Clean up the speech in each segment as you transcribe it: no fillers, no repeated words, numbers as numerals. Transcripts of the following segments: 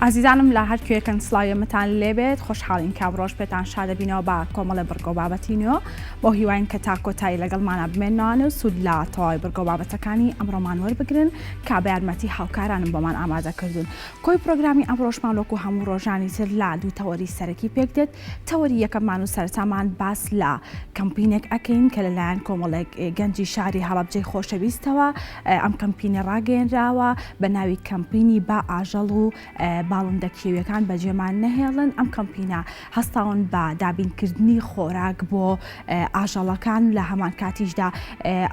ئازیزانم لە هەر کوێکن سڵاوی ئێمەتان لێبێت خۆشحاڵین کە ئەمڕۆش پێتان شادەبینەوە بە کۆمەڵێ بڕگە و بابەتی نوێ بەو هیواین کە تا کۆتایی لەگەڵمانە بمێننەوە و سوود لە تەواوی بڕگە و بابەتەکانی ئەمڕۆمان وەربگرن کە بە یارمەتی هاوکارانم بۆمان ئامادە کردوون کۆی پرۆگرامی ئەمڕۆشمان وەکو هەموو ڕۆژانی تر لە دوو تەوەری سەرەکی پێک دێت تەوەری یەکەممان و سەرەتامان باس لە کەمپینێک ئەکەین کە لەلایەن کۆمەڵێک گەنجی شاری هەڵەبجەی خۆشەویستەوە ئەم کەمپینە ڕاگەیەنراوە بە ناوی کەمپینی با ئاژەڵ و باڵندە کێویەکان بەجێمان نەهێڵن ئەم کەمپینە هەستاون بە دابینکردنی خۆراک بۆ ئاژەڵەکان لە هەمان کاتیشدا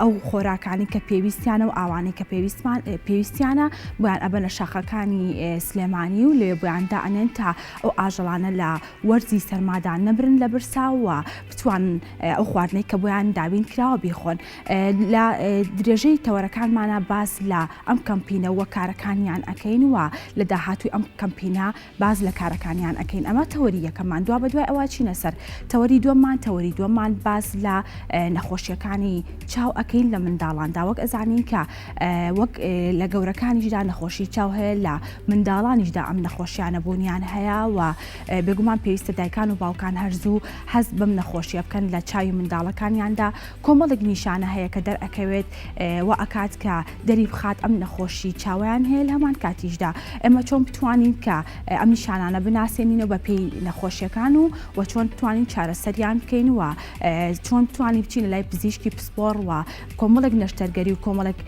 ئەو خۆراکانی کە پێویستیانە و ئاوانەی کە پێویستمان پێویستیانە بۆیان ئەبەنە شاخەکانی سلێمانی و لێ بۆیان دائەنێن تا ئەو ئاژەڵانە لە وەرزی سەرمادا نەمرن لە برسا و بتوانن ئەو خواردنەی کە بۆیان دابین کراوە بیخۆن. لە درێژەی تەوەرەکانمانا باس لە ئەم کەمپینە و کارەکانیان ئەکەین و لە داهاتووی ئەم کەمپینە باس لە کارەکانیان ئەکەین. ئەمە تەوەری یەکەممان. دوابەدوای ئەوە چینە سەر تەوەری دووەممان. تەوەری دووەممان باس لە نەخۆشیەکانی چاو ئەکەین لە منداڵاندا. وەک ئەزانین کە وەک لە گەورەکانیشدا نەخۆشی چاو هەیە لە منداڵانیشدا ئەم نەخۆشیانە بوونیان هەیە و بێگومان پێویستە دایکان و باوکان هەر زوو هەست بەم نەخۆشیە بکەن لە چاوی منداڵەکانیاندا کۆمەڵێک نیشانە هەیە کە دەرئەکەوێت وا ئەکات کە دەری بخات ئەم نەخۆشی چاویان هەیە لە هەمان کاتیشدا ئێمە چۆن بتوانین کە ئەم نیشانانە بناسێنینەوە بە پێی نەخۆشیەکان و و چۆن بتوانین چارەسەریان بکەین و چۆن بتوانین بچینە لای پزیشکی پسپۆڕ و کۆمەڵێک نەشتەرگەری و کۆمەڵێک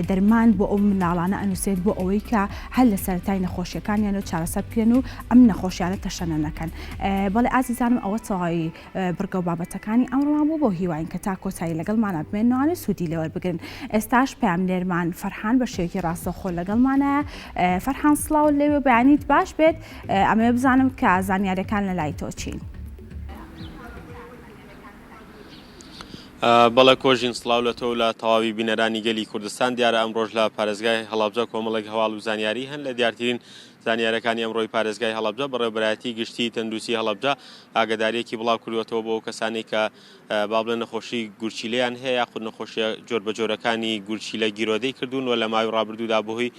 دەرمان بۆ ئەو منداڵانە ئەنووسێت بۆ ئەوەی کە هەر لە سەرەتای نەخۆشیەکانیانەوە چارەسەر بکرێن و ئەم نەخۆشیانە تەشەنە نەکەن. بەڵێ ئازیزانم ئەوە تەواوی بڕگە و بابەتەکانی ئەمڕۆمان بوو بەو هیواین کە تا کۆتایی لەگەڵمانا بمێننەوە و سوودی لێوەربگرن. ئێستاش پەیامنێرمان فەرحان بە شێوەیەکی ڕاستەوخۆ لەگەڵمانایە. فەرحان سڵاوت لێبێ و بەیانیت باش بێت. ئەمەوێ بزانم کە زانیاریەکان لەلای تۆ چین؟ بەڵێ کۆژین سڵاو لە تۆ و لە تەواوی بینەرانی گەلی کوردستان دیارە ئەمڕۆش لە پارێزگای هەڵەبجە کۆمەڵێک هەواڵ و زانیاری هەن لە دیارترین زانیارەکانی ئەمڕۆی پارێزگای هەڵەبجە بەڕێوەبەرایەتی گشتی تەندروستی هەڵەبجە ئاگداریەکی بڵاو کردووەتەوە بۆ ئەو کەسانەی کە با بڵێن نەخۆشی گورچیلەیان هەیە یاخود نەخۆشیە جۆربەجۆرەکانی گورچیلە گیرۆدەی کردوون و لە ماوەی ڕابردوودا بەهۆی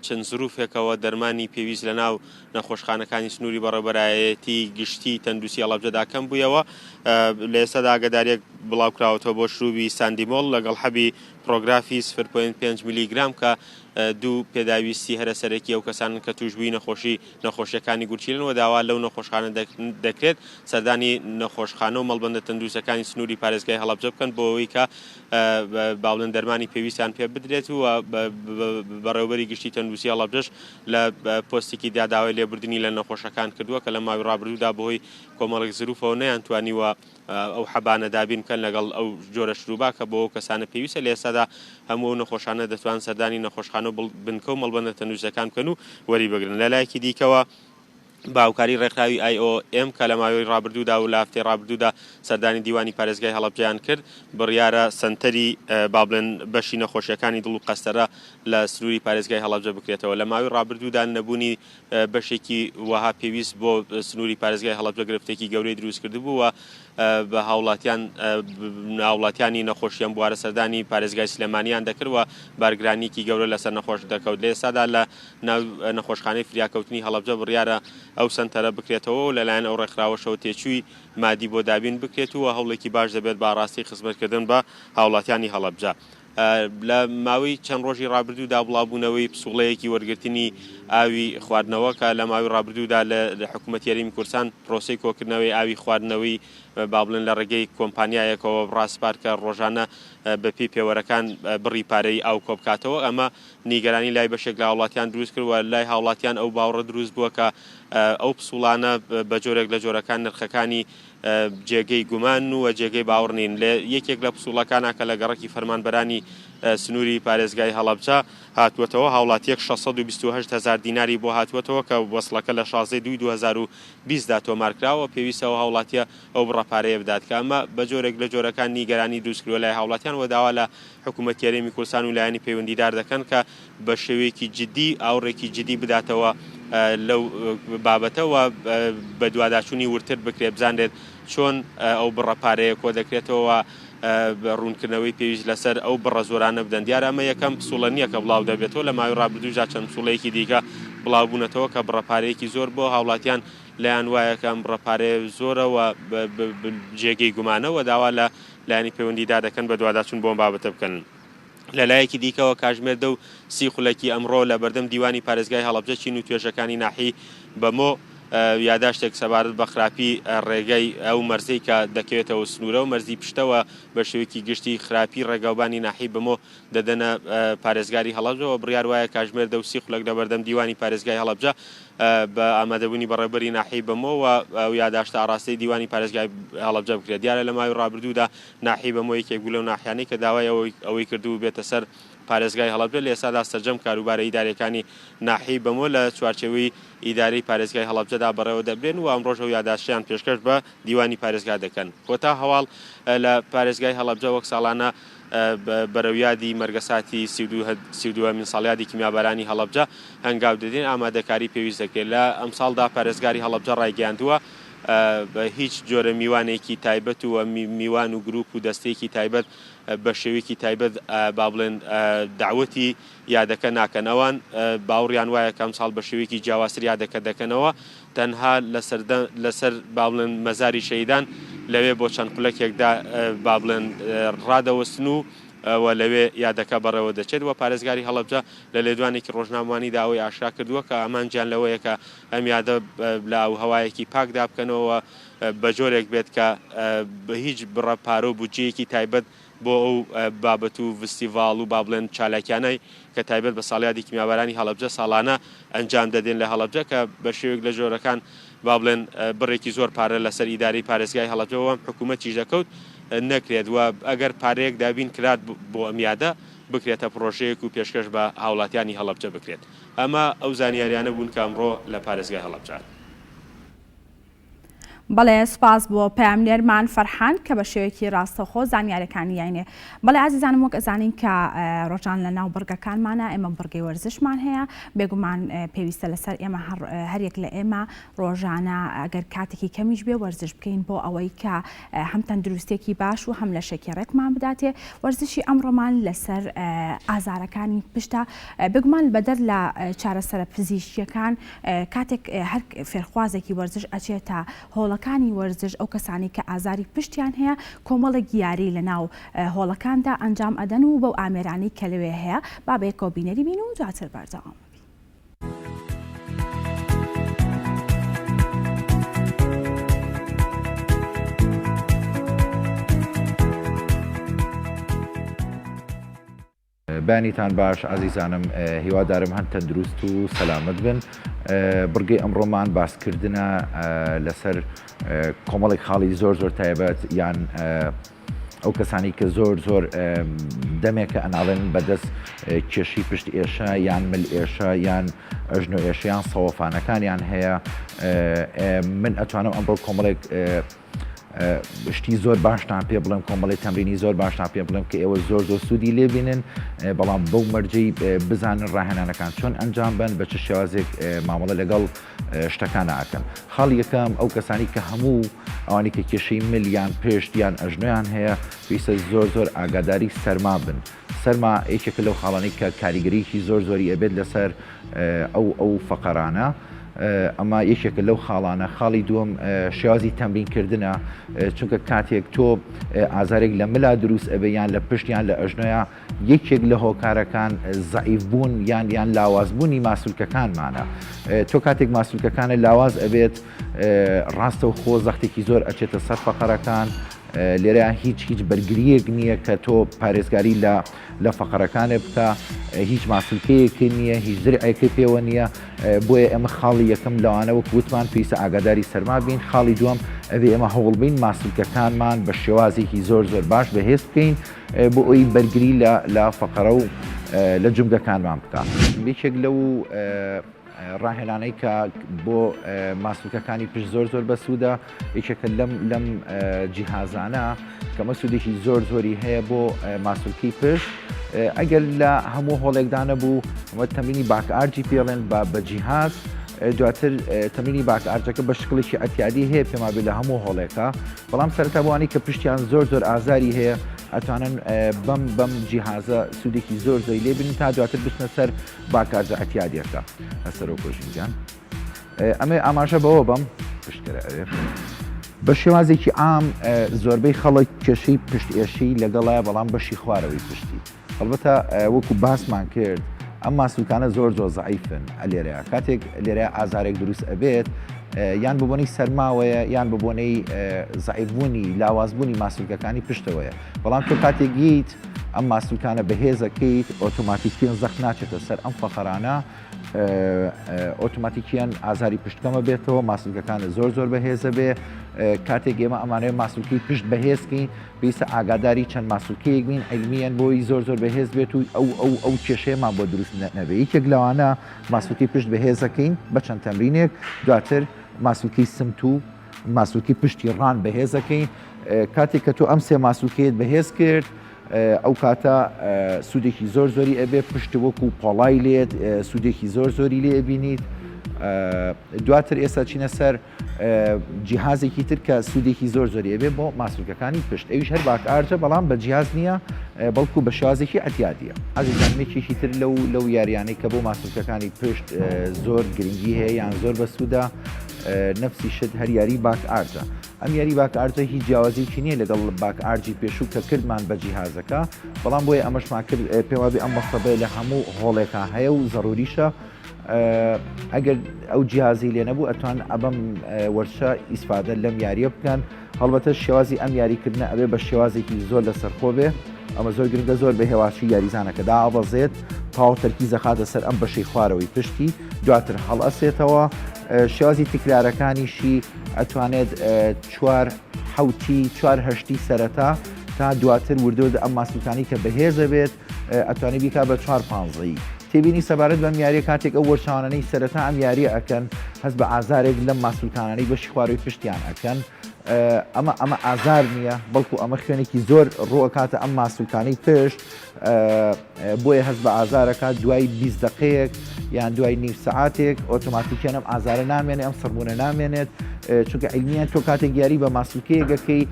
چەند زروفێکەوە دەرمانی پێویست لە ناو نەخۆشخانەکانی سنووری بەڕێوەبەرایەتی گشتی تەندروستی هەڵەبجەدا کەم بوویەوە. لە ئێستادا ئاگادارییەک بڵاوکراوەتەوە بۆ شروبی ساندیمۆڵ لەگەڵ حەبی پرۆگرافی 0.5 میلیگرام کە دوو پێداویستی هەرە سەرەکی ئەو کەسانن کە تووشبووی نەخۆشی نەخۆشیەکانی گورچیلەن و داوا لەو نەخۆشخانە دەکرێت سەردانی نەخۆشخانە و مەڵبەندە تەندروستەکانی سنووری پارێزگای هەڵەبجە بکەن بۆ ئەوەی کە با بڵێن دەرمانی پێویستیان پێ بدرێت و بەڕێوەبەری گشتی تەندروستی هەڵەبجەش لە پۆستێکی دا داوای لێبوردنی لە نەخۆشەکان کردووە کە لە ماوەی ڕابردوودا بەهۆی کۆمەڵێک زروفەوە نەیانتوانیوە ئەو حەبانە دابین بکەن لەگەڵ ئەو جۆرە شروبا کە بۆ ئەو کەسانە پێویستە لە ئێستادا هەموو ئەو نەخۆشانە دەتوان سەردانی نەخۆشخانە و بنکە و مەڵبەندە تەندروستیەکان بکەن و وەریبگرن لە لایەکی دیکەوە بە هاوکاری ڕێکخراوی ئای ئۆ ئێم کە لە ماوەی ڕابردوودا و لە هەفتەی ڕابردوودا سەردانی دیوانی پارێزگای هەڵەبجەیان کرد، بڕیارە سەنتەری با بڵێن بەشی نەخۆشییەکانی دڵ و قەستەرە لە سنووری پارێزگای هەڵەبجە بکرێتەوە. لە ماوەی ڕابردوودا نەبوونی بەشێکی وەها پێویست بۆ سنووری پارێزگای هەڵەبجە گرفتێکی گەورەی دروست کردبوو و بە هاوڵاتیان هاوڵاتیانی نەخۆشی ئەم بوارە سەردانی پارێزگای سلێمانیان دەکرد و بارگرانییەکی گەورە لەسەر نەخۆش دەکەوت. لە ئێستادا لە ناو نەخۆشخانەی فریاکەوتنی هەڵەبجە بڕیارە ئەو سەنتەرە بکرێتەوە و لەلایەن ئەو ڕێکخراوەشەوە تێچووی مادی بۆ دابین بکرێت و هەوڵێکی باش دەبێت بە ئاڕاستەی خزمەتکردن بە هاوڵاتیانی هەڵەبجە. لە ماوەی چەند ڕۆژی ڕابردوودا بڵاوبوونەوەی پسوڵەیەکی وەرگرتنی ئاوی خواردنەوە کە لە ماوەی ڕابردوودا لە حکوومەتی هەرێمی کوردستان پرۆسەی کۆکردنەوەی ئاوی خواردنەوەی با بڵێن لە ڕێگەی کۆمپانیایەکەوە ڕاسپارد کە ڕۆژانە بەپێی پێوەرەکان بڕی پارەی ئاو کۆبکاتەوە ئەمە نیگەرانی لای بەشێک لە هاوڵاتیان دروست کرد و لای هاوڵاتیان ئەو باوەڕە دروست بووە کە ئەو پسوڵانە بە جۆرێک لە جۆرەکان نرخەکانی جێگەی گومان و جێگەی باوەڕ نین. لە یەکێک لە پسوڵەکانا کە لە گەڕەکی فەرمانبەرانی سنووری پارێزگای هەڵەبجە هاتووەتەوە، هاوڵاتییەک 628 هەزار دیناری بۆ هاتووەتەوە کە وەسڵەکە لە 16 دووی 2020 دا تۆمارکراوە، پێویستە ئەو هاوڵاتییە ئەو بڕە پارەیە بدات کە ئەمە بە جۆرێک لە جۆرەکان نیگەرانی دروستکردووە لای هاوڵاتیان و داوا لە حکوومەتی هەرێمی کوردستان و لایەنی پەیوەندیدار دەکەن کە بە شێوەیەکی جدی ئاوڕێکی جدی بداتەوە لەو بابەتە و بەدواداچوونی وردتر بکرێت بزانرێت چۆن ئەو بڕە پارەیە کۆدەکرێتەوە ڕوونکردنەوەی پێویست لەسەر ئەو بڕە زۆرانە بدەن. دیارە ئەمە یەکەم پسوڵە نییە کە بڵاو دەبێتەوە، لە ماوەی ڕابردووشدا چەند پسوڵەیەکی دیکە بڵاوبوونەتەوە کە بڕە پارەیەکی زۆر بۆ هاوڵاتیان لایان وایە کە ئەم بڕە پارەیە زۆرە و جێگەی گومانە و داوا لە لایەنی پەیوەندیدار دەکەن بەدواداچوون بۆ ئەم بابەتە بکەن. لە لایەکی دیکەوە کاژمێر دە و سی خولەکی ئەمڕۆ لە بەردەم دیوانی پارێزگای هەڵەبجە چین و توێژەکانی ناحیەی بەمۆ یاداشتێک سەبارەت بە خراپی ڕێگای ئەو مەرزەی کە دەکەوێتەوە سنوورە و مەرزی پشتەوە بە شێوەیەکی گشتی خراپی ڕێگاوبانی ناحیەی بەمۆ دەدەنە پارێزگاری هەڵەبجە و بڕیار وایە کاژمێر دە و سی خولەک لە بەردەم دیوانی پارێزگای هەڵەبجە بە ئامادەبوونی بەڕێوبەری ناحیەی بەمۆ و ئەو یاداشتە ئاڕاستەی دیوانی پارێزگای هەڵەبجە بکرێت. دیارە لە ماوەی ڕابردوودا ناحیەی بەمۆ یەکێک بوو لەو ناحیانەی کە داوای ئەوەی کردبوو بێتە سەر پارێزگای هەڵەبجە، لە ئێستادا سەرجەم کاروبارە ئیدارییەکانی ناحیەی بەمۆ لە چوارچێوەی ئیدارەی پارێزگای هەڵەبجەدا بەڕێوە دەبرێن و ئەمڕۆش ئەو یاداشتەیان پێشکەش بە دیوانی پارێزگا دەکەن. کۆتا هەواڵ لە پارێزگای هەڵەبجە وەک ساڵانە بەرەو یادی مەرگەساتی 32 هەمین ساڵیادی کیمیابارانی هەڵەبجە هەنگاو دەدرێن، ئامادەکاری پێویست دەکرێت. لە ئەمساڵدا پارێزگاری هەڵەبجە ڕایگەیاندووە، هیچ جۆرە میوانێکی تایبەت و میوان و گروپ و دەستەیەکی تایبەت بە شێوەیەکی تایبەت با بڵێن دەعوەتی یادەکە ناکەن. ئەوان باوڕیان وایە کە ئەمساڵ بە شێوەیەکی جیاوازتر یادەکە دەکەنەوە، تەنها لەسەر با بڵێن مەزاری شەهیدان لەوێ بۆ چەند خولەکێکدا با بڵێن ڕادەوەستن و و لەوێ یادەکە بەڕێوە دەچێت و پارێزگاری هەڵەبجە لە لێدوانێکی ڕۆژنامەوانیدا ئەوەی ئاشکرا کردووە کە ئامانجیان لەوەیە کە ئەم یادە لە ئاووهەوایەکی پاکدا بکەنەوە و بە جۆرێک بێت کە هیچ بڕە پارە و بودجەیەکی تایبەت بۆ ئەو بابەت و ڤستیڤاڵ و با بڵێن چالاکیانەی کە تایبەت بە ساڵیادی کیمیابارانی هەڵەبجە ساڵانە ئەنجام دەدرێن لە هەڵەبجە کە بە شێوەیەک لە جۆرەکان با بڵێن بڕێکی زۆر پارە لەسەر ئیدارەی پارێزگای هەڵەبجە و هەم حکوومەتیش دەکەوت نەکرێت و ئەگەر پارەیەک دابین کرات بۆ ئەم یادە بکرێتە پڕۆژەیەک و پێشکەش بە هاوڵاتیانی هەڵەبجە بکرێت. ئەمە ئەو زانیاریانە بوون کە ئەمڕۆ لە پارێزگای هەڵەبجە. بەڵێ سوپاس بۆ پەیامنێرمان فەرحان کە بە شێوەیەکی ڕاستەوخۆ زانیارەکانی یاینێ. بەڵێ ئازیزانم وەک ئەزانین کە ڕۆژان لە ناو بڕگەکانمانە ئێمە بڕگەی وەرزشمان هەیە بێگومان پێویستە لەسەر ئێمە هەریەک لە ئێمە ڕۆژانە ئەگەر کاتێکی کەمیش بێ وەرزش بکەین بۆ ئەوەی کە هەم تەندروستێکی باش و هەم لەشێکی ڕێکمان بداتێ وەرزشی ئەمڕۆمان لەسەر ئازارەکانی پشتە بێگومان بەدەر لە چارەسەرە پزیشکیەکان کاتێک هەر فێرخوازێکی وەرزش ئەچێتە هۆڵەکانی وەرزش ئەو کەسانەی کە ئازاری پشتیان هەیە کۆمەڵێک یاری لەناو هۆڵەکاندا ئەنجام ئەدەن و بەو ئامێرانەی کە لەوێ هەیە با بەیەکەوە بینەری بین و دواتر بەردەوام بین. بەیانیتان باش ئازیزانم هیوادارم هەن تەندروست و سەلامەت بن بڕگەی ئەمڕۆمان باسکردنە لەسەر کۆمەڵێک خاڵی زۆر زۆر تایبەت یان ئەو کەسانی کە زۆر زۆر دەمێکە ئەناڵێن بەدەست کێشی پشت ئێشە یان مل ئێشە یان ئەژنۆ ئێشیان سەوەفانەکانیان هەیە من ئەتوانم ئەمڕۆ کۆمەڵێک شتی زۆر باشتان پێ بڵێم کۆمەڵی تەمرینی زۆر باشتان پێ بڵێم کە ئێوە زۆر زۆر سوودی لێبینن بەڵام بەو مەرجەی بزانن ڕاهێنانەکان چۆن ئەنجام بن بە چ شێوازێک مامەڵە لەگەڵ شتەکان ئەکەن خاڵ یەکەم ئەو کەسانی کە هەموو ئەوانی کە کێشەی مل یان پشت یان ئەژنۆیان هەیە پێویستە زۆر زۆر ئاگاداری سەرما بن سەرما یەکێکە لەو خاڵانەی کە کاریگەریی زۆر زۆری ئەبێت لەسەر ئەو ئەو فەقەرانە ئەمە یەکێکە لەو خاڵانە خاڵی دووەم شێوازی تەمرینکردنە چونکە کاتێک تۆ ئازارێک لە ملا دروست ئەبێ یان لە پشت یان لە ئەژنۆیا یەکێک لە هۆکارەکان زەعیف بوون یان یان لاوازبوونی ماسولکەکانمانە تۆ کاتێک ماسولکەکانە لاواز ئەبێت ڕاستەوخۆ زەختێکی زۆر ئەچێتە سەر فەقەرەکان لێرە هیچ هیچ بەرگریەک نییە کە تۆ پارێزگاری لە لە فەقەرەکانێ بکە هیچ ماسولکەیەکی نییە هیچ درعێکی پێوە نییە بۆیە ئێمە خاڵی یەکەم لەوانە وەک وتمان پێویستە ئاگاداری سەرما بین خاڵی دووەم ئەبێ ئێمە هەوڵبین ماسولکەکانمان بە شێوازێکی زۆر زۆر باش بەهێز بکەین بۆ ئەوی بەرگری لە لە فەقەرە و لە جومگەکانمان بکە یەکێک لەو ڕاهێنانەی کە بۆ ماسولکەکانی پشت زۆر زۆر بەسوودە یەکێکە لەم لەم جیهازانە کەمە سوودێکی زۆر زۆری هەیە بۆ ماسولکەی پشت ئەگەر لە هەموو هۆڵێکدا نەبوو ئەمە تەمرینی back arch ی پێڵێن بە بە جیهاز دواتر تەمرینی back arch ەکە بە شکڵێکی ئەتیادی هەیە پێما بێ لە هەموو هۆڵێکە بەڵام سەرەتا بۆ ئەوانەی کە پشتیان زۆر زۆر ئازاری هەیە. ئەتوانن بەم بەم جیهازە سوودێکی زۆر زۆی لێ بن تا دواتر بچنە سەر back arch ە ئەتیادیەکە هەسەرۆ کۆژینگیان ئەمێ ئاماژە بەوە بەم پشتکەرە ئەوێ بە شێوازێکی عام زۆربەی خەڵک کێشەی پشت ئێشەی لەگەڵایە بەڵام بەشی خوارەوەی پشتی هەڵبەتە وەکو باسمان کرد ئەم ماسولکانە زۆر زۆر زەعیفن لێرەیە کاتێک لێرە ئازارێک دروست ئەبێت یان ببۆنەی سەرماوەیە یان ببۆنەی زەعیفبوونی لاوازبوونی ماسولکەکانی پشتەوەیە بەڵام تۆ کاتێک یت ئەم ماسولکانە بەهێزەکەیت ئۆتۆماتیکیان زەخت ناچێتە سەر ئەم فەقەرانە ئۆتۆماتیکیان ئازاری پشتکەمە بێتەوە ماسولکەکانە زۆر زۆر بەهێزە بێ کاتێک ئێمە ئەمانەیە ماسولکەی پشت بەهێزکەین پێویستە ئاگاداری چەند ماسولکەیەک بین عیلمیەن بۆی زۆر زۆر بەهێز بێت و ئەو ئەو ئەو کێشەیەمان بۆ دروست نەبێ یەکێک لەوانە ماسولکەی پشت بەهێزەکەین بە چەند تەمرینێک دواتر ماسولکەی سمت و ماسولکەی پشتی ڕان بەهێزەکەین کاتێک کە تۆ ئەم سێ ماسولکەیت بەهێز کرد ئەو کاتە سوودێکی زۆر زۆری ئەبێ پشت وەکو پۆڵای لێت سوودێکی زۆر زۆری لێ بینیت دواتر ئێستا چینە سەر جیهازێکی تر کە سوودێکی زۆر زۆری ئەبێ بۆ ماسولکەکانی پشت ئەویش هەر back arch ە بەڵام بە جیاز نییە بەڵکو بە شێوازێکی ئەتیادیە ئازیزان یەکێکی تر لەو لەو یاریانەی کە بۆ ماسولکەکانی پشت زۆر گرنگی هەیە یان زۆر بەسوودە نفسی شت هەر یاری back arch ە ئەم یاری back arch ە هیچ جیاوازیکی نییە لەگەڵ back arch ی پێشوو کە کردمان بە جیهازەکە بەڵام بۆیە ئەمەشمان کرد پێوابی ئەم مەسەبەیە لە هەموو هۆڵێکا هەیە و زەڕوریشە ئەگەر ئەو جیازی لێ نەبوو ئەتوان ئەبەم وەرشە ئیسفادە لەم یاریە بکەن هەڵبەتە شێوازی ئەم یاریکردنە ئەبێ بە شێوازێکی زۆر لەسەرخۆ بێ ئەمە زۆر گرنگە زۆر بە هێواشی یاریزانەکە دابەزێت تاو تەرکی زەخاتە سەر ئەم بەشەی خوارەوەی پشتی دواتر هەڵئەسێتەوە شێوازی تکرارەکانیشی ئەتوانێت چوار حوتی چوار هەشتی سەرەتا تا دواتر وردۆ ئەم ماسولکانی کە بەهێزە بێت ئەتوانی بیکا بە چوار پانزەیی. تێبینی سەبارەت بەم یاریە کاتێک ئەو وەرچاوانەی سەرەتا ئەم یاریە ئەکەن هەست بە ئازارێک لەم ماسولکانانەی بەشی خواروی پشتیان ئەکەن ئەمە ئەمە ئازار نییە بەڵکو ئەمە خوێنێکی زۆر ڕوەکاتە ئەم ماسولکانەی پشت بۆیە هەست بە ئازارەکە دوای 20 دقەیەک یان دوای نیو سعاتێک ئۆتۆماتیکیان ئەم ئازارە نامێنێ ئەم سڕبوونە نامێنێت چونکە عیلمیان تۆ کاتێک یاری بە ماسولکەیەکەکەی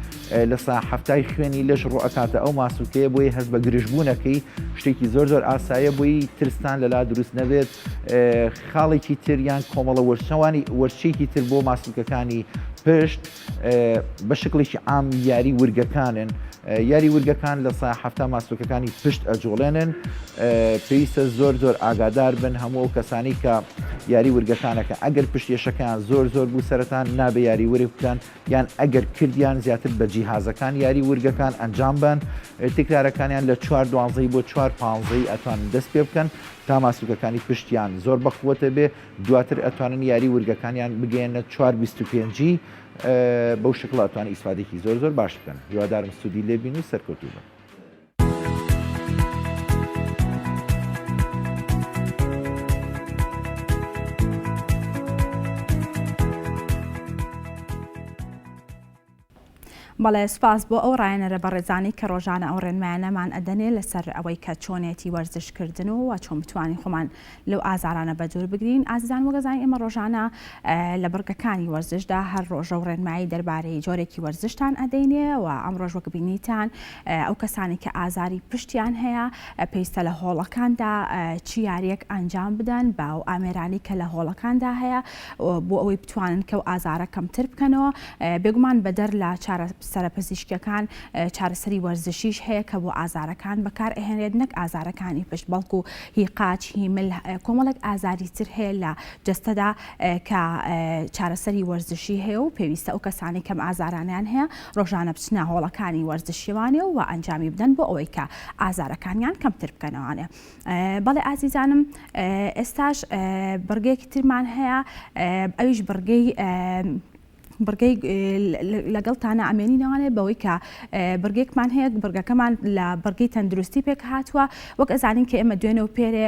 لە سا حەفتای خوێنی لەش ڕوو ئەکاتە ئەو ماسولکەیە بۆیە هەست بە گرژبوونەکەی شتێکی زۆر زۆر ئاسایە بۆی ترستان لەلا دروست نەبێت خاڵێکی تر یان کۆمەڵە وەرچەوانی وەرچێکی تر بۆ ماسولکەکانی پشت بە شکڵێکی عام یاری ورگەکانن یاری ورگەکان لە سا حەفتا ماسولکەکانی پشت ئەجوڵێنن پێویستە زۆر زۆر ئاگادار بن هەموو ئەو کەسانی کە یاری ورگەکانەکە ئەگەر پشتێشەکەیان زۆر زۆر بوو سەرەتان نابێ یاری ورگ بکەن یان ئەگەر کردیان زیاتر بە جیهازەکان یاری ورگەکان ئەنجام بەن تکرارەکانیان لە چوار دوانزەی بۆ چوار پانزەی ئەتوانن دەست پێ بکەن تا ماسولکەکانی پشتیان زۆر بەقوەتە بێ دواتر ئەتوانن یاری ورگەکانیان بگەیەنە چوار 25 بەو شکڵە ئەتوان ئیسفادێکی زۆر زۆر باش بکەن هیوادارم سوودی لێبین و سەرکەوتوو بن. بەڵێ سوپاس بۆ ئەو ڕایەنەرە بەڕێزانەی کە ڕۆژانە ئەو ڕێنمایانەمان ئەدەنێ لەسەر ئەوەی کە چۆنێتی وەرزش کردن و وە چۆن بتوانین خۆمان لەو ئازارانە بەدوور بگرین ئازیزان وەک ئەزانین ئێمە ڕۆژانە لە بڕگەکانی وەرزشدا هەر ڕۆژە و ڕێنمایی دەربارەی جۆرێکی وەرزشتان ئەدەینێ و ئەمڕۆش وەک بینیتان ئەو کەسانی کە ئازاری پشتیان هەیە پێویستە لە هۆڵەکاندا چی یاریەک ئەنجام بدەن بە ئەو ئامێرانی کە لە هۆڵەکاندا هەیە بۆ ئەوەی بتوانن کە و ئازارە کەمتر بکەنەوە بێگومان بەدەر لە چارەسەرە پزیشکیەکان چارەسەری وەرزشیش هەیە کە بۆ ئازارەکان بەکار ئەهێنرێت نەک ئازارەکانی پشت بەڵکو هی قاچ هی مل کۆمەڵێک ئازاری تر هەیە لە جەستەدا کە چارەسەری وەرزشی هەیە و پێویستە ئەو کەسانی کەم ئازارانیان هەیە ڕۆژانە بچنە هۆڵەکانی وەرزشیوانێ و ئەنجامی بدەن بۆ ئەوەی کە ئازارەکانیان کەمتر بکەنەوانێ بەڵێ ئازیزانم ئێستاش بڕگەیەکی ترمان هەیە ئەویش بڕگەی بڕگەی لەگەڵتانە ئەمێنینەوانێ بەوەی کە بڕگێکمان هەیە بڕگەکەمان لە بڕگەی تەندروستی پێک هاتووە وەک ئەزانین کە ئێمە دوێنێ و پێرێ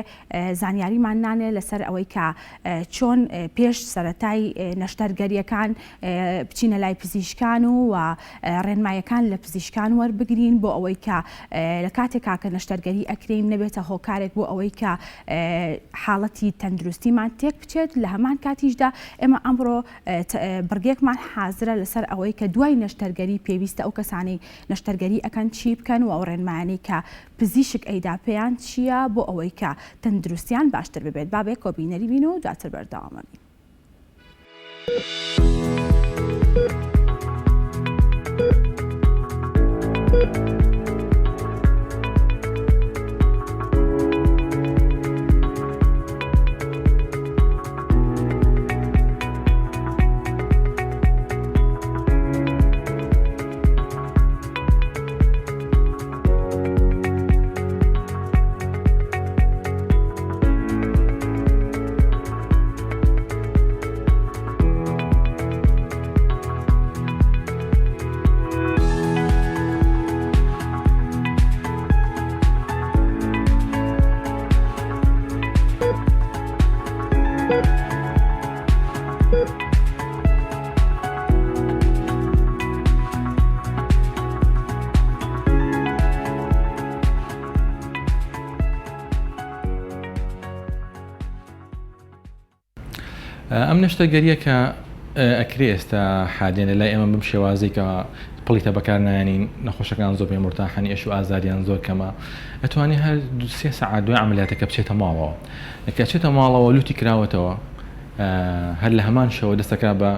زانیاریمان نانێ لەسەر ئەوەی کە چۆن پێش سەتای نەشتەرگەریەکان بچینە لای پزیشکان و و ڕێنمایەکان لە پزیشکان وەربگرین بۆ ئەوەی کە لە کاتێکا کە نەشتەرگەری ئەکرین نەبێتە هۆکارێک بۆ ئەوەی کە حاڵەتی تەندروستیمان تێک بچێت لە هەمان کاتیشدا ئێمە ئەمڕۆ بڕگێکمان. حازرە لەسەر ئەوەی کە دوای نەشتەرگەری پێویستە ئەو کەسانەی نەشتەرگەری ئەکەن چی بکەن و ئەو ڕێنمایانەی کە پزیشک ئەیدا پێیان چییە بۆ ئەوەی کە تەندروستیان باشتر ببێت. با بەیەکەوە بینەری بین و دواتر بەردەوام ئەبین. ئەم نەشتەرگەریە کە ئەکرێ ئێستا حادێن لە لای ئێمە بەم شێوازەی کە پڵیتە بەکار نایەنین نەخۆشەکان زۆر پێ مورتاحن ئێش و ئازاریان زۆر کەمە ئەتوانێ هەر سێ سەعات دوای عەمەلیاتەکە بچێتە ماڵەوە کە ئەچێتە ماڵەوە لوتی کراوەتەوە هەر لە هەمان شەوە دەستەکا بە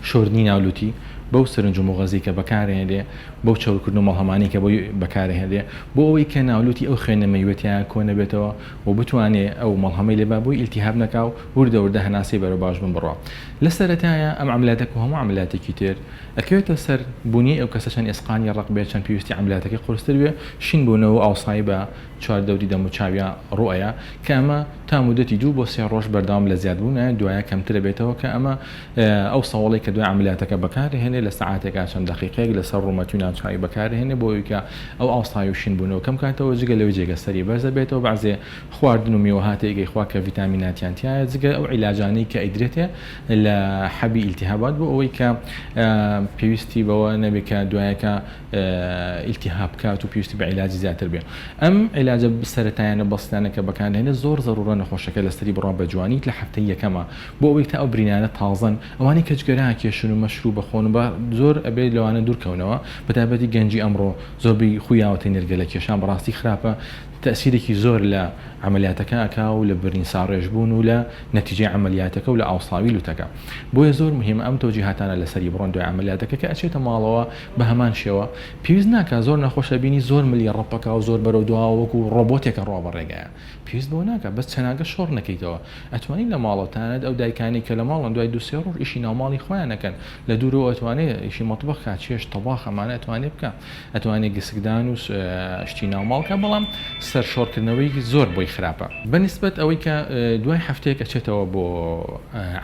شۆردنی ناو لوتی بەو سرنج و موغەزی کە بەکارهێنرێ بەو چەورکردن و مەڵهەمانەی کە بۆی بەکارهێنرێ بۆ ئەوەی کە ناولوتی ئەو خوێنە مەیوە تیایا کۆ نەبێتەوە و بتوانێ ئەو مەڵهەمەی لێ با بۆی ئیلتیهاب نەکا و وردە وردە هەناسەی بەرەو باش بوون بڕوا. لە سەرەتایا ئەم عەمەلیاتە کو هەموو عەمەلیاتێکی تر ئەکەوێتە سەر بونیەی ئەو کەسە چەند ئێسقانی ڕەق بێ چەند پێویستی عەمەلیاتەکەی قورستر بێ شین بوونەوە و ئاوسایی بە چواردەوری دەم و چاویا ڕووئەیا کە ئەمە تا مودەتی دوو بۆ سێ ڕۆژ بەردەوام لە زیاد بوونایە دوایە کەمتر ئەبێتەوە کە ئەمە ئەو سەوڵەی کە دوای عەمەلیاتەکە بەکارئەهێنێ لە سەعاتێکا چەند دەقیقەیەک لەسەر ڕوومەتی و ناوچاوی بەکارئەهێنێ بۆ ئەوەی کە ئەو ئاوساوی و شین بوونەوە کەم کاتەوە جگە لەوەی جێگە سەری بەرز ئەبێتەوە بەعزێ خواردن و میوەهاتێک ئەیخوا کە ڤیتامیناتیان تیایە جگە ئەو عیلاجانەی کە ئەیدرێتێ لە حەبی ئیلتیهابات بۆ ئەوەی کە پێویستی بەوە نەبێ کە دوایەکە ئیلتیهاب بکات و پێویستی بە عیلاجی زیاتر بێ. ئەم عیلاجە سەرەتایانە بەسیتانە کە بەکاردەهێنرێت زۆر زەرورە نەخۆشەکە لەسەری بڕوا بە جوانی لە هەفتەی یەکەما بۆ ئەوەی تا ئەو برینانە تازەن ئەوانەی کە جگەرە ئەکێشن و مەشروب ئەخۆن و بە زۆر ئەبێ لەوانە دوور کەونەوە بەتایبەتی گەنجی ئەمڕۆ زۆربەی خوی یاوەتە نێرگەلە کێشان بەڕاستی خراپە تەئسیرێکی زۆر لە عەمەلیاتەکە ئەکا و لە برین ساڕێژ بوون و لە نەتیجەی عەمەلیاتەکە و لە ئاوساوی لوتەکە بۆیە زۆر مهیمە ئەم تەوجیهاتانە لەسەری بڕۆن دوای عەمەلیاتەکە کە ئەچێتە ماڵەوە بە هەمان شێوە پێویست ناکا زۆر نەخۆش ئەبینی زۆر ملی ڕەپەکا و زۆر بەرەو دواوە وەکو ڕۆبۆتێک ئەڕوا بە ڕێگایا پێویست بەوە ناکا بەس چەناگە شۆڕ نەکەیتەوە ئەتوانی لە ماڵەوە تەنانەت ئەو دایکانەی کە لە ماڵن دوای دوو سێ ڕۆژ ئیشی ناوماڵی خۆیان ئەکەن لە دوورەوە ئەتوانێ ئیشی مەتبەخ کا چێشت تەباخ ئەمانە ئەتوانێ بکا ئەتوانێ گسکدان و شتی ناوماڵ کا بەڵام سەر شۆڕکردنەوەی زۆر بۆی خراپە. بە نیسبەت ئەوەی کە دوای هەفتەیەک ئەچێتەوە بۆ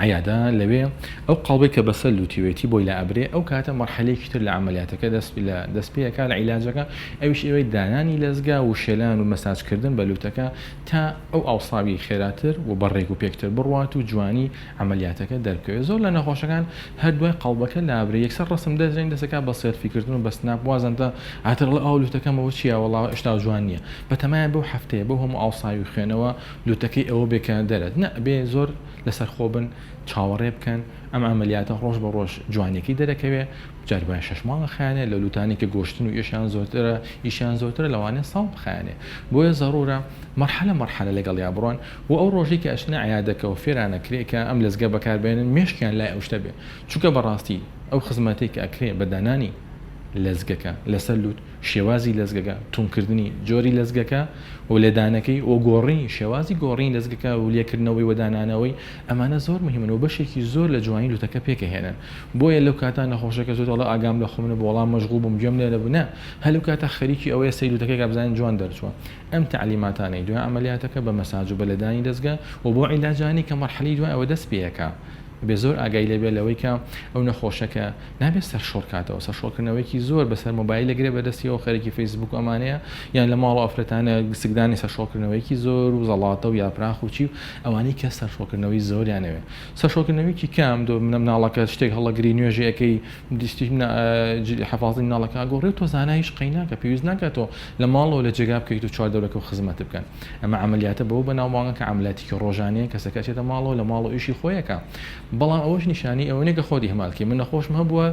عیادە لەوێ ئەو قاڵبەی کە بەسەر لوتیوێتی بۆی لائەبرێ ئەو کاتە مەرحەلەیەکی تر لە عەمەلیاتەکە دەست لە دەست پێ ئەکا لە عیلاجەکە ئەویش ئەوەی دانانی لەزگە و شێلان و مەساج کردن بە لوتەکە تا ئەو ئاوساویەی خێراتر و بە ڕێک و پێکتر بڕوات و جوانی عەمەلیاتەکە دەربکەوێ زۆر لە نەخۆشەکان هەر دوای قاڵبەکە لابرێ یەکسەر ڕەسم دەرێن دەست ئەکا بە سێڵفی کردن و بە سناپ وازان تا ئاتر ئەڵێ ئاو لوتەکەم ئەوە چیە وەڵا ئێشتا جوان نیە بەتەمایە بەو هەفتەیە بەو هەموو ئاوساوی و خوێنەوە لوتەکەی ئەوە بێ کە دەرەت نە ئەبێ زۆر لەسەر خۆ بن چاوەڕێ بکەن ئەم عەمەلیاتە ڕۆژ بە ڕۆژ جوانیەکەی دەرەکەوێ جاری وایە شەش مانگ ئەخایەنێ لە لوتانەی کە گۆشتن و ئێشیان زۆرترە ئیشیان زۆرترە لەوانەیە ساڵ بخایەنێ بۆیە زەڕورە مەرحەلە مەرحەلە لەگەڵیا بڕۆن و ئەو ڕۆژەی کە ئەچنە عیادەکەوە فێران ئەکرێ کە ئەم لەزگە بەکار بێنن مێشکیان لای ئەو شتە بێ چونکە بەڕاستی ئەو خزمەتەی کە ئەکرێ بە دانانی لەزگەکە لەسەر لوت شێوازی لەزگەکە، توندکردنی جۆری لەزگەکە و لێدانەکەی و گۆڕینی شێوازی گۆڕینی لەزگەکە و لێکردنەوەی و دانانەوەی، ئەمانە زۆر مهیمن و بەشێکی زۆر لە جوانی لوتەکە پێکئەهێنن. بۆیە لەو کاتە نەخۆشەکە زۆر دەڵێ ئاگام لە خۆم نەبوو وەڵا مەشغوڵ بووم گوێم لێ نەبوو، نا هەر لەو کاتە خەریکی ئەوەیە سەیری لوتەکەی کا بزانێت جوان دەرچووە. ئەم تەعلیماتانەی دوای عەمەلیاتەکە بە مەساج و بە لێدانی لەزگە و بۆ عیلاجانەی کە مەرحەلەی دوای ئەوە دەست پێئەکا ئەبێ زۆر ئاگای لێ بێ لەوەی کە ئەو نەخۆشە کە نابێ سەرشۆڕ کاتەوە، سەرشۆڕکردنەوەیەکی زۆر بەسەر مۆبایل ئەگرێ بە دەستیەوە خەریکی فەیسبوک و ئەمانەیە، یان لە ماڵەوە ئافرەتانە گسکدانی سەرشۆڕکردنەوەیەکی زۆر و زەڵاتە و یاپراخ و چی و ئەوانەی کە سەرشۆڕکردنەوەی زۆریان ئەوێ. سەرشۆڕکردنەوەیەکی کەم تۆ مناڵەکە شتێک هەڵەگری نوێژێ ئەکەی دیستی حەفازەی مناڵەکە ئەگۆڕێ و تۆ زانا هیچ قەیناکە پێویست ناکات تۆ لە ماڵەوە لە جێگا بکەیت و چواردەورەکە و خزمەت بکەن. ئەمە عەمەلیاتە بەوە بەناوبانگە کە عەمەلیاتێکی ڕۆژانەیە کەسەکە ئەچێتە ماڵەوە لە ماڵەوە ئیشی خۆی ئەکا. بەڵام ئەوەش نیشانەی ئەوە نیە کە خۆت ئیهمال کەی. من نەخۆشم هەبووە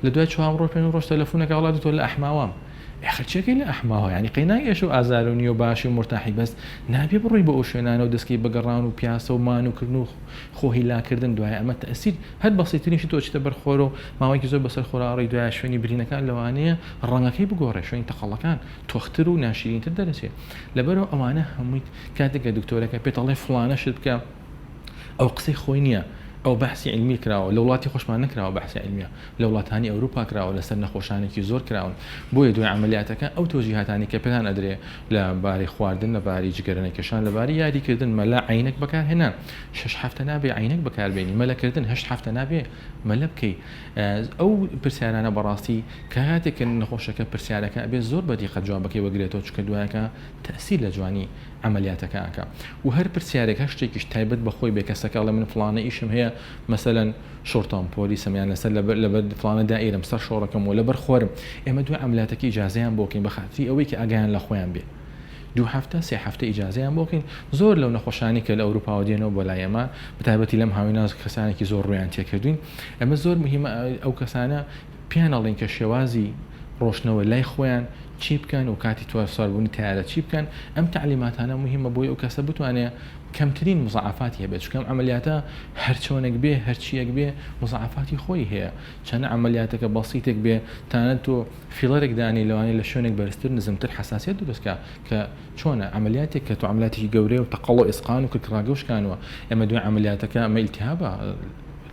لە دوای چوار ڕۆژ پێنج ڕۆژ تەلەفونەکا وەڵا دکتۆر لە ئەحماوام. ئێ خەرچیەکەی لە ئەحماوە یانی قەیناک ئێش و ئازار و نیە و باشی و مورتاحی بەس نابێ بڕۆی بۆ ئەو شوێنانە و دەستکەی بە گەڕان و پیاسە و مان و کردن و خۆ هیلاکردن دوایە ئەمە تەئسیر هەر بەسیترین شت تۆ ئەچیتە بەر خۆر و ماوەیەکی زۆر بەسەر خۆرا ئەڕۆی دوایە شوێنی برینەکان لەوانەیە ڕەنگەکەی بگۆڕێ شوێنی تەقەڵەکان تۆختر و ناشیرینتر دەرەچێ لەبەرئەوە ئەوانە هەمووی کاتێک کە دکتۆرەکە پێت ئەڵێ فڵانە شت بکە ئەو قسەی خۆی نییە ئەو بەحسی عیلمی کراوە لە وڵاتی خۆشمان نەکراوە بەحسی عیلمیە لە وڵاتانی ئەوروپا کراوە لەسەر نەخۆشانێکی زۆر کراون بۆیە دوای عەمەلیاتەکە ئەو تەوجیهاتانی کە پێتان ئەدرێ لە بارەی خواردن لە بارەی جگەرە نەکێشان لە بارەی یاری کردن مەلە عەینەک بەکار هێنان شەش هەفتە نابێ عەینەک بەکار بێنی مەلە کردن هەشت هەفتە نابێ مەلە بکەی ئەو پرسیارانە بەڕاستی کاتێک کە نەخۆشەکە پرسیارەکە ئەبێ زۆر بە دیقەت جوابەکەی وەگرێتەوە چونکە دوایەکە تەئسیر لە جوانی عەمەلیاتەکە ئەکا و هەر پرسیارێک هەر شتێکیش تایبەت بە خۆی بێ کەسەکە ئەڵێ من فڵانە ئیشم هەیە مەسەلەن شوڕتەم پۆلیسم یان لەسەر لەبەر لەبەر فڵانە دائیرەم سەر شۆڕەکەم و لەبەر خۆرم ئێمە دوای عەمەلیاتەکە ئیجازەیان بۆ کەین بە خاتری ئەوەی کە ئاگایان لە خۆیان بێ دوو هەفتە سێ هەفتە ئیجازەیان بۆ کەین زۆر لەو نەخۆشانی کە لە ئەوروپاوە دێنەوە بۆ لای ئێمە بەتایبەتی لەم هاوینە کەسانێکی زۆر ڕوویان تێکردوین ئەمە زۆر مهمە ئەو کەسانە پێیان ئەڵێین کە شێوازی ڕۆشتنەوە لای خۆیان چی بکەن و کاتی سواربوونی تەیارە چی بکەن، ئەم تەعلیماتانە موهیمە بۆی ئەو کەسە بتوانێ کەمترین مزاعەفاتی هەبێت، چونکە ئەم عەمەلیاتە هەرچۆنێک بێ هەرچیەک بێ مزاعەفاتی خۆی هەیە، چەنە عەمەلیاتەکە بەسیتێک بێ تەنانەت تۆ فیڵەرێک دانێی لەوانەیە لە شوێنێک بەرزتر نزمتر حەساسیەت دروست کا کە چۆنە عەمەلیاتێک کە تۆ عەمەلیاتێکی گەورەیە و تەقەڵ و ئیسقان و کرکڕاگە و شکانوە ئێمە دوای عەمەلیاتەکە ئەمە ئیلتیهابە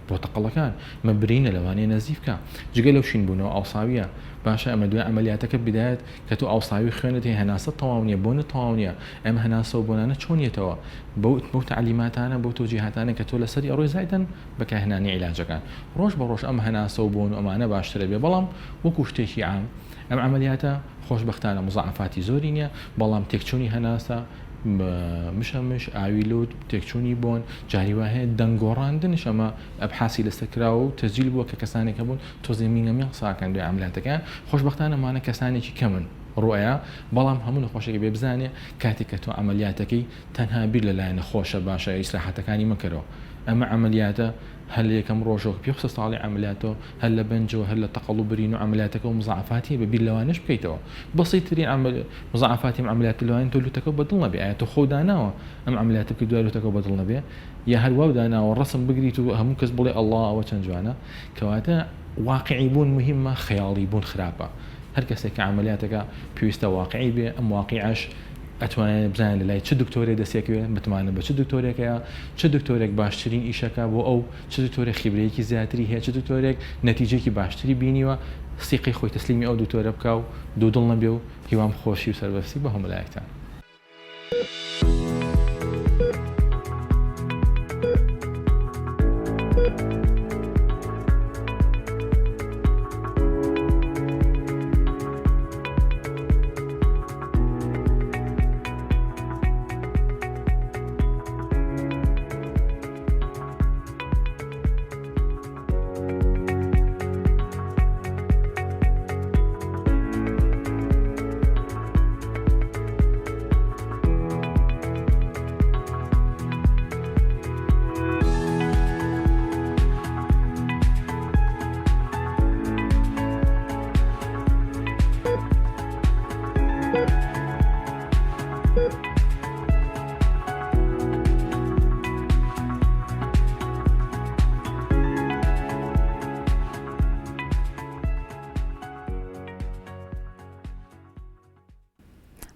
بۆ تەقەڵەکان مە برینە لەوانەیە نەزیف کا جگە لەو شین بوونەوە ئاوساویە باشە ئەمە دوای عەمەلیاتەکە بدایەت کە تۆ ئاوساوی خوێنت هەیە هەناسەت تەواو نیە بۆنت تەواو نیە ئەم هەناسە و بۆنانە چۆن یەتەوە بەو بەو تەعلیماتانە بەو تەوجیهاتانە کە تۆ لەسەری ئەڕۆی زایدەن بەکارهێنانی عیلاجەکان ڕۆژ بە ڕۆژ ئەم هەناسە و بۆن و ئەمانە باشترە بێ بەڵام وەکو شتێکی عام ئەم عەمەلیاتە خۆشبەختانە مزاعەفاتی زۆری نیە بەڵام تێکچوونی هەناسە مشەمش، ئاوی لوت، تێکچوونی بۆن، جاری وا هەیە دەنگ گۆڕاندنش ئەمە ئەبحاسی لەسەر کراوە و تەسجیل بووە کە کەسانێک هەبوون تۆزێ مینگە مینگ قسە ئەکەن دوای عەمەلیاتەکەیان، خۆشبەختانە ئەمانە کەسانێکی کەمن ڕوئەیا، بەڵام هەموو نەخۆشێک ئەبێ بزانێ کاتێک کە تۆ عەمەلیاتەکەی تەنها بیر لە لایەنە خۆشە باشە ئیسراحەتەکانی مەکەرەوە ئەمە عەمەلیاتە هەر لە یەکەم ڕۆژەوە کە پێ خستە ساڵی عەمەلیاتەوە هەر لە بەنجەوە هەر لە تەقەڵ و برین و عەمەلیاتەکە و مزاعەفاتی بە بیر لەوانەش بکەیتەوە بەسیترین عەمەل مزاعەفاتی ئەم عەمەلیاتە لەوانەیە تۆ لوتەکەو بە دڵ نەبێ ئایا تۆ خۆو داناوە ئەم عەمەلیاتە بکەی دوای لوتەکەو بە دڵ نەبێ یا هەر واو داناوە ڕەسم بگریت و هەموو کەس بڵێ ئەڵا ئەوە چەند جوانە کەواتە واقعی بوون مهمە خەیاڵی بوون خراپە هەر کەسێک کە عەمەلیاتەکە پێویستە واقعی بێ ئەم واقیعەش ئەتوانێت بزانێت لە لای چ دکتۆرێ دەستێکوێ متمانە بە چ دکتۆرێکەیە چ دکتۆرێک باشترین ئیشەکە بۆ ئەو چ دکتۆرێک خیبرەیەکی زیاتری هەیە چ دکتۆرێک نەتیجەیەکی باشتری بینیوە سیقەی خۆی تەسلیمی ئەو دکتۆرە بکا و دوودڵ نەبێ و هیوام خۆشی و سەربەرزی بۆ هەموو لایەکتان.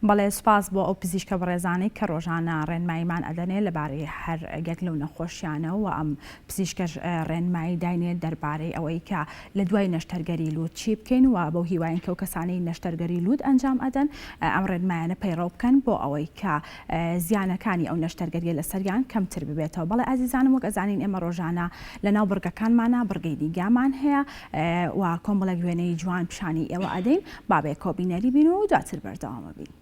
بەڵێ سوپاس بۆ ئەو پزیشکە بەڕێزانەی کە ڕۆژانە ڕێنماییمان ئەدەنێ لەبارەی هەر یەک لەو نەخۆشیانە و ئەم پزیشکەش ڕێنمایی داینێ دەربارەی ئەوەی کە لە دوای نەشتەرگەری لووت چی بکەین و بەو هیواین کە ئەو کەسانەی نەشتەرگەری لووت ئەنجام ئەدەن ئەم ڕێنمایانە پەیڕەو بکەن بۆ ئەوەی کە زیانەکانی ئەو نەشتەرگەریە لەسەریان کەمتر ببێتەوە. بەڵێ ئازیزانم وەک ئەزانین ئێمە ڕۆژانە لەناو بڕگەکانمانا بڕگەی نیگامان هەیە و کۆمەڵێک وێنەی جوان پیشانی ئێوە ئەدەین با بەیەکەوە بینەری بین و دواتر بەردەوام ئەبین.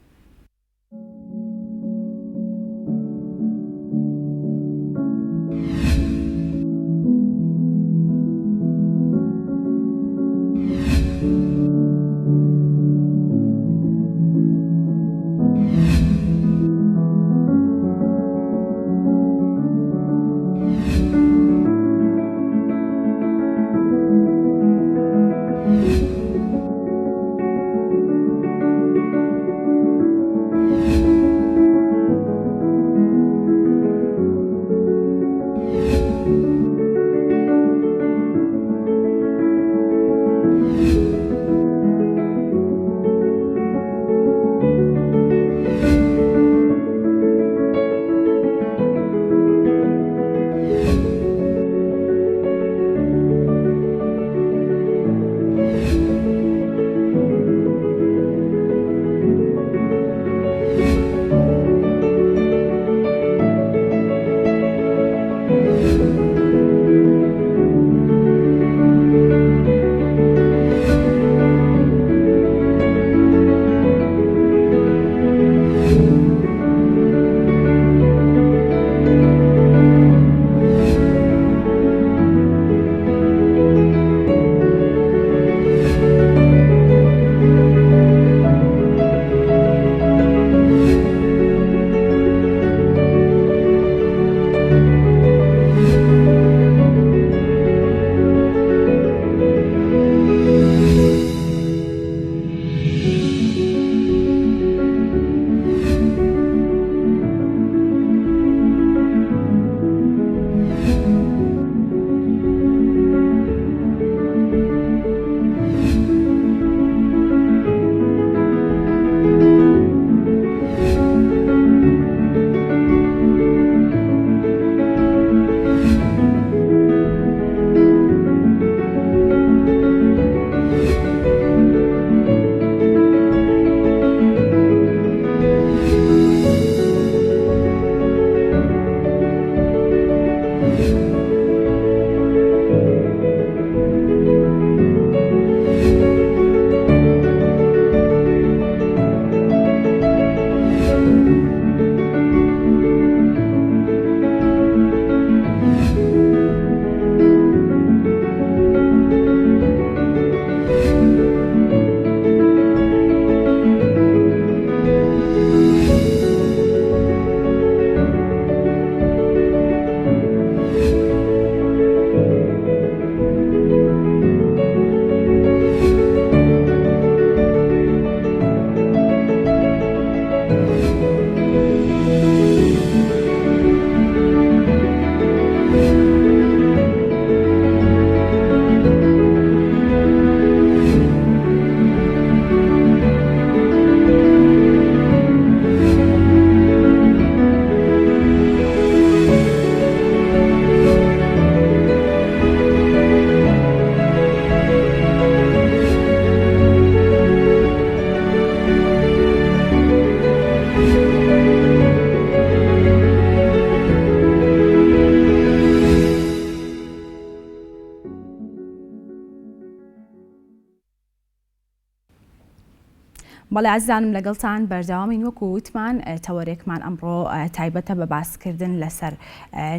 بەڵێ ئازیزانم لەگەڵتان بەردەوامین وەکو وتمان تەوەرێکمان ئەمڕۆ تایبەتە بە باسکردن لەسەر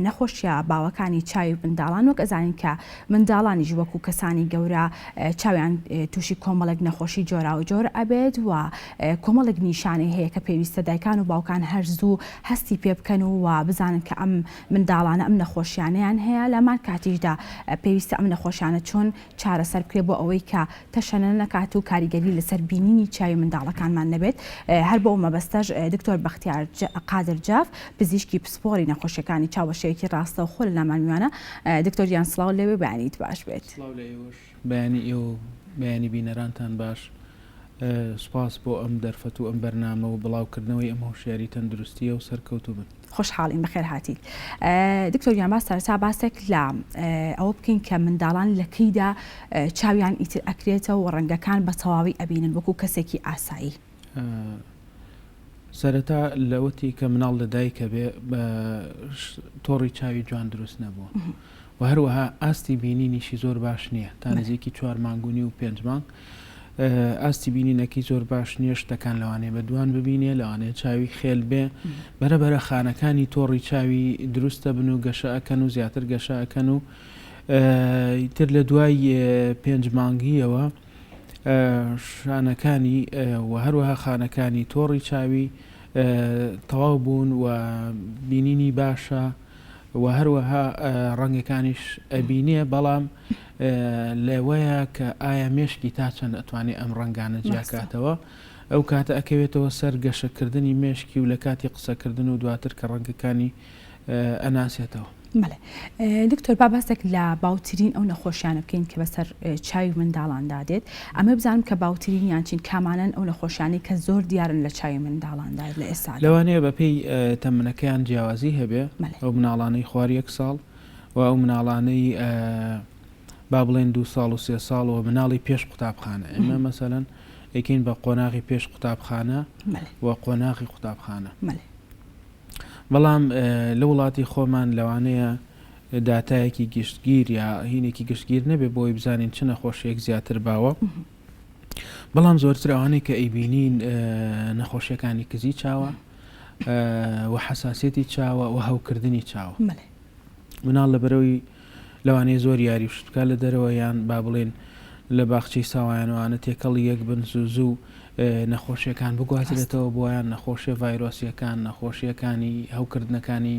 نەخۆشیە باوەکانی چاوی منداڵان وەک ئەزانین کە منداڵانیش وەکو کەسانی گەورە چاویان تووشی کۆمەڵێک نەخۆشی جۆراوجۆر ئەبێت و کۆمەڵێک نیشانەی هەیە کە پێویستە دایکان و باوکان هەر زوو هەستی پێ بکەن و بزانن کە ئەم منداڵانە ئەم نەخۆشیانەیان هەیە لەمان کاتیشدا پێویستە ئەم نەخۆشیانە چۆن چارەسەر بکرێت بۆ ئەوەی کە تەشەنە نەکات و کاریگەری لەسەر بینینی چاوی منداڵەکانمان نەبێت، هەر بۆ ئەو مەبەستەش دکتۆر بەختیار قادر جاف پزیشکی پسپۆڕی نەخۆشیەکانی چاو بە شێوەیەکی ڕاستەوخۆ لە لامان میوانە. دکتۆر گیان سڵاو لێ بێ بەیانیت باش بێت. سڵاو لە ئێوەش، بەیانی ئێوە و بەیانی بینەرانتان باش. سوپاس بۆ ئەم دەرفەت و ئەم بەرنامە و بڵاوکردنەوەی ئەم هۆشیاری تەندروستییە و سەرکەوتوو بن. خۆشحاڵین بەخێر هاتیت. دکتۆر گیان با سەرەتا باسێک لە ئەوە بکەین کە منداڵان لە کەیدا چاویان ئیتر ئەکرێتەوە و ڕەنگەکان بە تەواوی ئەبینن وەکو کەسێکی ئاسایی؟ سەرەتا لەوەتی کە مناڵ لە دایکە بێ بە تۆڕی چاوی جوان دروست نەبووە و هەروەها ئاستی بینینیشی زۆر باش نییە تا نزیکی چوار مانگ و نیو و پێنج مانگ ئاستی بینینەکەی زۆر باش نییە شتەکان لەوانەیە بە دوان ببینێ لەوانەیە چاوی خێل بێ بەرە بەرە خانەکانی تۆڕی چاوی دروستە بن و گەشە ئەکەن و زیاتر گەشە ئەکەن و تر لە دوای پێنج مانگیەوە شانەکانی و هەروەها خانەکانی تۆڕی چاوی تەواو بوون و بینینی باشە و هەروەها ڕەنگەکانیش ئەبینێ بەڵام لەوەیە کە ئایا مێشکی تا چەند ئەتوانێ ئەم ڕەنگانە جیاکاتەوە ئەو کاتە ئەکەوێتەوە سەر گەشەکردنی مێشکی و لە کاتی قسەکردن و دواتر کە ڕەنگەکانی ئەناسێتەوە. بەڵێ دکتۆر با باسێک لە باوترین ئەو نەخۆشیانە بکەین کە بەسەر چاوی منداڵاندا دێت ئەمە بزانم کە باوترینیان چین کامانەن ئەو نەخۆشیانەی کە زۆر دیارن لە چاوی منداڵاندا لە ئێستادا؟ لەوانەیە بەپێی تەمەنەکەیان جیاوازی هەبێ ئەو مناڵانەی خوار یەک ساڵ و ئەو مناڵانەی با بڵێن دوو ساڵ و سێ ساڵ و مناڵی پێش قوتابخانە ئێمە مەسەلەن ئەیکەین بە قۆناغی پێش قوتابخانە و قۆناغی قوتابخانە بەڵام لە وڵاتی خۆمان لەوانەیە داتایەکی گشتگیر یا هینێکی گشتگیر نەبێ بۆی بزانین چ نەخۆشیەک زیاتر باوە بەڵام زۆرتر ئەوانەی کە ئەیبینین نەخۆشیەکانی کزی چاوە و حەساسیەتی چاوە و هەوکردنی چاوە مناڵ لە بەرەوەی لەوانەیە زۆر یاری و شت بکات لە دەرەوە یان با بڵێن لە باخچەی ساوایانوانە تێکەڵی یەک بن زوو زوو نەخۆشیەکان بگوازرێتەوە بۆیان نەخۆشیە ڤایرۆسیەکان نەخۆشیەکانی هەوکردنەکانی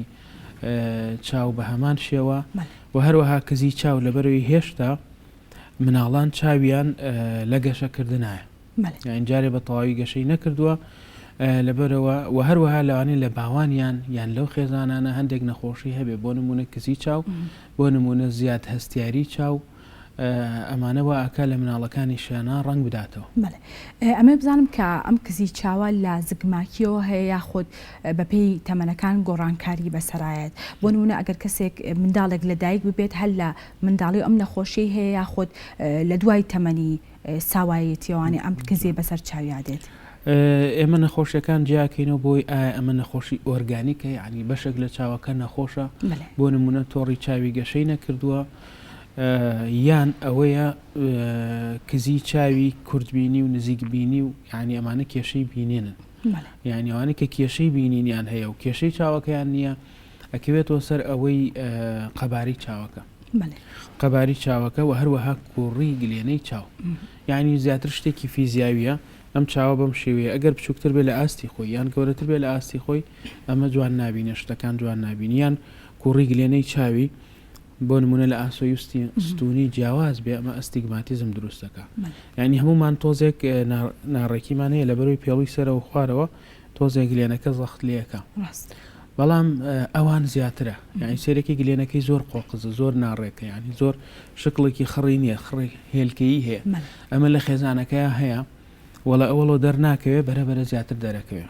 چاو بە هەمان شێوە و هەروەها کزی چاو لەبەرەوەی هێشتا مناڵان چاویان لە گەشەکردنایە یان جارێ بە تەواوی گەشەی نەکردووە لەبەرەوە و هەروەها لەوانەیە لە باوانیان یان لەو خێزانانە هەندێک نەخۆشی هەبێ بۆ نمونە کزی چاو بۆ نمونە زیاد هەستیاری چاو ئەمانە وا ئەکا لە مناڵەکانیشیانا ڕەنگ بداتەوە. بەڵێ ئەمەوێ بزانم کە ئەم کزی چاوە لە زگماکیەوە هەیە یاخود بەپێی تەمەنەکان گۆڕانکاری بەسەرایەت بۆ نمونە ئەگەر کەسێک منداڵێک لەدایک ببێت هەر لە منداڵی ئەم نەخۆشیەی هەیە یاخود لە دوای تەمەنی ساوایەتیەوانێ ئەم کزیە بەسەر چاویا دێت. ئێمە نەخۆشیەکان جیاکەینەوە بۆی ئایا ئەمە نەخۆشی ئۆرگانیکە یانی بەشێک لە چاوەکە نەخۆشە بۆ نمونە تۆڕی چاوی گەشەی نەکردووە یان ئەوەیە کزی چاوی کورتبینی و نزیکبینی و یعنی ئەمانە کێشەی بینێنن یعنی ئەوانە کە کێشەی بینینیان هەیە و کێشەی چاوەکەیان نییە ئەکەوێتەوە سەر ئەوەی قەبارەی چاوەکە قەباری چاوەکە و هەروەها کوڕی گلێنەی چاو یعنی زیاتر شتێکی فیزیاویە ئەم چاوە بەم شێوەیە ئەگەر بچووکتر بێ لە ئاستی خۆی یان گەورەتر بێ لە ئاستی خۆی ئەمە جوان نابینە شتەکان جوان نابینی یان کوڕی گلێنەی چاوی بۆ نمونە لە ئاسۆی ستونی جیاواز بێ ئەمە ئەستیگماتیزم دروست دەکا یعنی هەمومان تۆزێک ناڕێکیمان هەیە لە بەرەوەی پێڵوی سەرەوە خوارەوە تۆزێک گلێنەکە زەخت لەکە بەڵام ئەوان زیاترە یعنی سێرەکی گلێنەکەی زۆر قۆقزە زۆر ناڕێکە ینی زۆر شکڵێکی خڕی نییە خڕی هێلکەیی هەیە ئەمە لە خێزانەکەی هەیە وەڵا ئەوەڵۆ دەرناکەوێ بەرە بەرە زیاتر دەرەکەوێ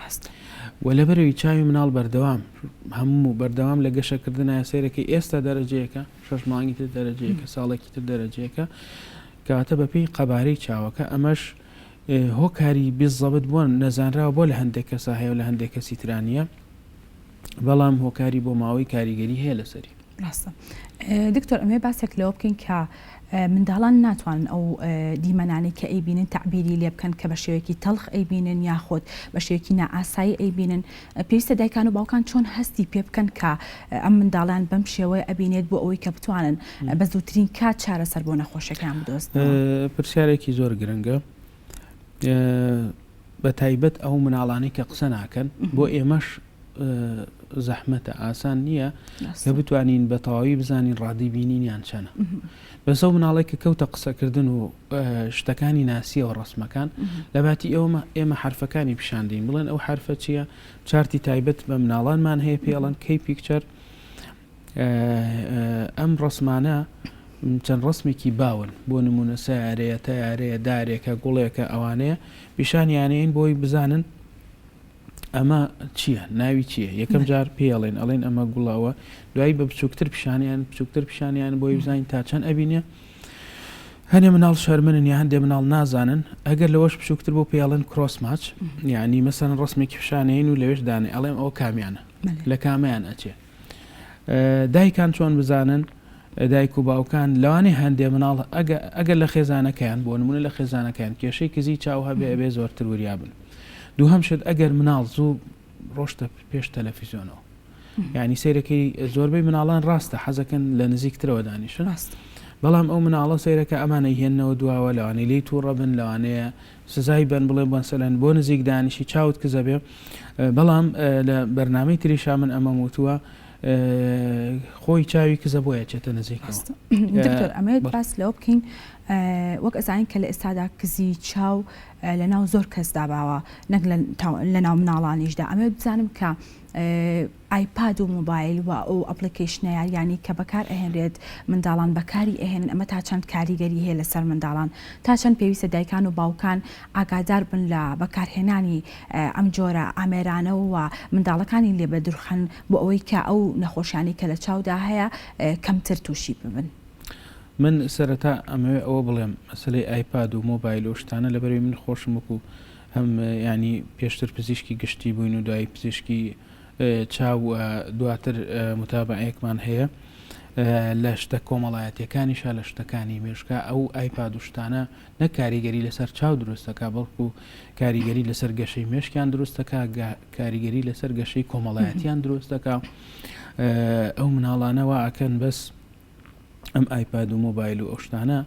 وە لەبەرەوی چاوی مناڵ بەردەوام هەموو بەردەوام لە گەشەکردنایە سەیرەکەی ئێستا دەرەجەیەکە شەش مانگی تر دەرەجەیەکە ساڵێکی تر دەرەجەیەکە کەواتە بەپێی قەبارەی چاوەکە ئەمەش هۆکاری بیزەبت بۆ نەزانراوە بۆ لە هەندێک کەسا هەیە و لە هەندێک کەسی ترانیە بەڵام هۆکاری بۆ ماوەی کاریگەری هەیە لەسەری. ڕاستە دکتۆر ئەمەوێ باسێک لەوە بکەین کە منداڵان ناتوانن ئەو دیمەنانەی کە ئەیبینن تەعبیری لێ بکەن کە بە شێوەیەکی تەڵخ ئەیبینن یاخود بە شێوەیەکی نائاسایی ئەیبینن پێویستە دایکان و باوکان چۆن هەستی پێ بکەن کە ئەم منداڵیان بەم شێوەیە ئەبینێت بۆ ئەوەی کە بتوانن بە زووترین کات چارەسەر بۆ نەخۆشیەکەیان بدۆزنەوە؟ پرسیارێکی زۆر گرنگە بە تایبەت ئەو مناڵانەی کە قسە ناکەن بۆ ئێمەش زەحمەتە ئاسان نییە کە بتوانین بە تەواوی بزانین ڕادی بینینیان چەنە بەس ئەو مناڵێک کە کەوتە قسەکردن و شتەکانی ناسیەوە ڕسمەکان لە باتی ئێوەمە ئێمە حرفەکانی پیشاندین بڵێن ئەو حرفە چییە chart ی تایبەت بە مناڵانمان هەیە پێڵەن Kay picture ئەم ڕسمانە چەند ڕسمێکی باون بۆ نمونە سیارەیە تیارەیە دارێکە گوڵێکە ئەوانەیە پیشانیانەین بۆی بزانن ئەمە چییە ناوی چییە یەکەم جار پێڵێن ئەڵێن ئەمە گوڵەوە دوایی بە بچووکتر پیشانیان بچووکتر پیشانیان بۆی بزانین تا چەند ئەبینێ هەنێ مناڵ شەرمنن یا هەندێ مناڵ نازانن ئەگەر لەوەش بچووکتر بۆ پێڵێن cross match یعنی مەسەن ڕسمێکی پیشانەین و لەوێش دانێ ئەڵێم ئەو کامیانە لە کامیان ئەچێ دایکان چۆن بزانن دایک و باوکان لەوانەیە هەندێ مناڵ ئەگەر لە خێزانەکەیان بۆ نمونە لە خێزانەکەیان کێشەی کزی چاو هەبێ ئەبێ زۆرتر وریا بن دووهەم شت ئەگەر مناڵ زوو ڕۆشتە پێش تەلەفیزیۆنەوە یعنی سەیرەکەی زۆربەی مناڵان ڕاستە حەزەکەن لە نزیکترەوە دانیشن ڕاست بەڵام ئەو مناڵە سەیرەکە ئەمانە هێنەوە دواوە لەوانەیە لی تووڕە بن لەوانەیە سزای بەن بڵێ مەسەلەن بۆ نزیک دانیشی چاوت کزە بێ بەڵام لە بەرنامەی تریشا من ئەمەم وتووە خۆی چاوی کزە بۆیە چێتە نزیکەوە. دکتۆر ئەمەوێت باس لەوە بکەین وەک ئەزانین کە لە ئێستادا کزی چاو لە ناو زۆر کەسدا باوە نەک لە ناو مناڵانیشدا ئەمەوێت بزانم کە ئایپاد و مۆبایل و ئەو ئەپڵیکەیشنە یاریانەی کە بەکار ئەهێنرێت منداڵان بەکاری ئەهێنن ئەمە تا چەند کاریگەری هەیە لەسەر منداڵان؟ تا چەند پێویستە دایکان و باوکان ئاگادار بن لە بەکارهێنانی ئەم جۆرە ئامێرانە و منداڵەکانی لێ بەدورخەن بۆ ئەوەی کە ئەو نەخۆشیانەی کە لە چاودا هەیە کەمتر تووشی ببن؟ من سەرەتا ئەمەوێ ئەوە بڵێم مەسەلەی ئایپاد و مۆبایل و شتانە لەبەرەوەی من خۆشم وەکو هەم یانی پێشتر پزیشکی گشتی بووین و دوایی پزیشکی چاو و دواتر متابعەیەکمان هەیە لە شتە کۆمەڵایەتیەکانیشا لە شتەکانی مێشکا ئەو ئایپاد و شتانە نەک کاریگەری لەسەر چاو دروست دەکا بەڵکو کاریگەری لەسەر گەشەی مێشکیان دروست دەکا کاریگەری لەسەر گەشەی کۆمەڵایەتیان دروست دەکا ئەو مناڵانە وا ئەکەن بەس ئەم ئایپاد و مۆبایل و ئەو شتانە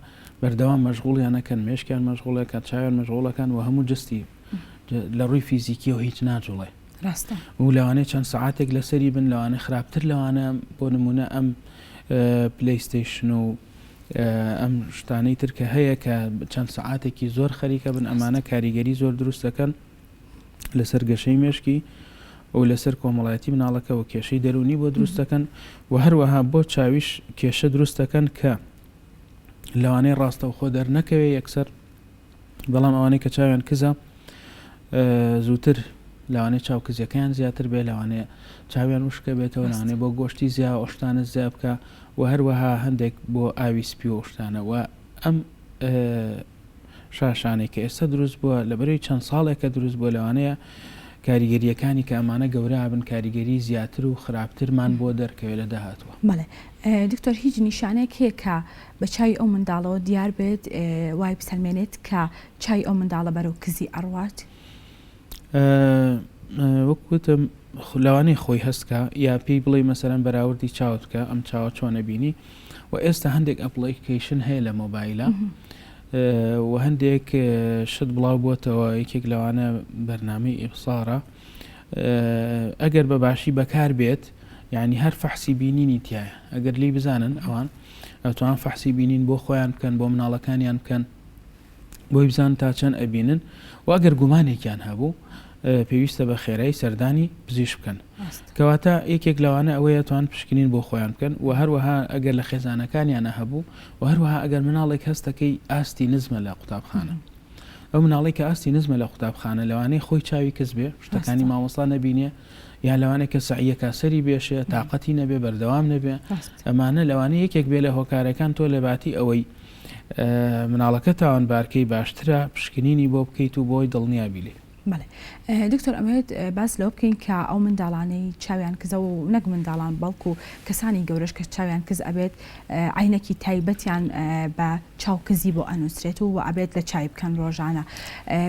بەردەوام مەشغوڵیان ئەکەن مێشکیان مەشغوڵەکەن چاویان مەشغوڵەکان و هەموو جستی لە ڕووی فیزیکیەوە هیچ ناجوڵێ ڕاستە و لەوانەیە چەند سەعاتێک لەسەری بن لەوانەیە خراپتر لەوانە بۆ نمونە ئەم پلەیستەیشن و ئەم شتانەی تر کە هەیە کە چەند سەعاتێکی زۆر خەریکە بن ئەمانە کاریگەری زۆر دروست دەکەن لەسەر گەشەی مێشکی و لەسەر کۆمەڵایەتی مناڵەکە و کێشەی دەروونی بۆ دروست دەکەن و هەروەها بۆ چاویش کێشە دروست دەکەن کە لەوانەیە ڕاستەوخۆ دەرنەکەوێ یەکسەر بەڵام ئەوانەی کە چاویان کزە زووتر لەوانەیە چاو کزیەکەیان زیاتر بێ لەوانەیە چاویان وشکە بێتەوە لەوانەیە بۆ گۆشتی زیا و شتانە زیا بکە و هەروەها هەندێک بۆ ئاوی سپی و شتانە و ئەم شاشانەی کە ئێستا دروست بووە لەبەرەی چەند ساڵێکە دروست بووە لەوانەیە کاریگەریەکانی کە ئەمانە گەورە بن کاریگەری زیاتر و خراپترمان بۆ دەرکەوێت لە داهاتووە. بەڵێ دکتۆر هیچ نیشانەیەک هەیە کە بە چاوی ئەو منداڵەوە دیار بێت وای بسەلمێنێت کە چاوی ئەو منداڵە بەرەو کزی ئەڕوات؟ وەک وتم لەوانەیە خۆی هەست کا یا پێی بڵێ مەسەلەن بەراوردی چاوت بکە ئەم چاوە چۆنە بینی و ئێستا هەندێک application هەیە لە مۆبایلە و هەندێک شت بڵاو بۆتەوە یەکێک لەوانە بەرنامەی ئیبسارە ئەگەر بە باشی بەکار بێت یعنی هەر فەحسی بینینی تایە ئەگەر لی بزانن ئەوان ئەتوان فەحسی بینین بۆ خۆیان بکەن بۆ مناڵەکانیان بکەن بۆی بزانن تا چەند ئەبینن و ئەگەر گومانێکیان هەبوو پێویستە بە خێرایی سەردانی پزیشک بکەن کەواتە یەکێک لەوانە ئەوەیە توان پشکنین بۆ خۆیان بکەن و هەروەها ئەگەر لە خێزانەکانیانە هەبوو و هەروەها ئەگەر مناڵێک هەستەکەی ئاستی نزمە لە قوتابخانە ئەو مناڵی کە ئاستی نزمە لە قوتابخانە لەوانەیە خۆی چاوی کز بێ شتەکانی مامۆستا نەبینێ یا لەوانەیە کە سەعیەکە سەری بێشێ تااقەتی نەبێ بەردەوام نەبێ ئەمانە لەوانەیە یەکێک بێ لە هۆکارەکان تۆ لە باتی ئەوەی مناڵەکە تاوانبارکەی باشترە پشکنینی بۆ بکەیت و بۆی دڵنیابی لێی. بەڵێ دکتۆر ئەمەوێت باس لەوە بکەین کە ئەو منداڵانەی چاویان کزە و نەک منداڵان بەڵکو کەسانی گەورەش کە چاویان کز ئەبێت عینەکی تایبەتیان بە چاو کزی بۆ ئەنووسرێت و ئەبێت لە چای بکەن ڕۆژانە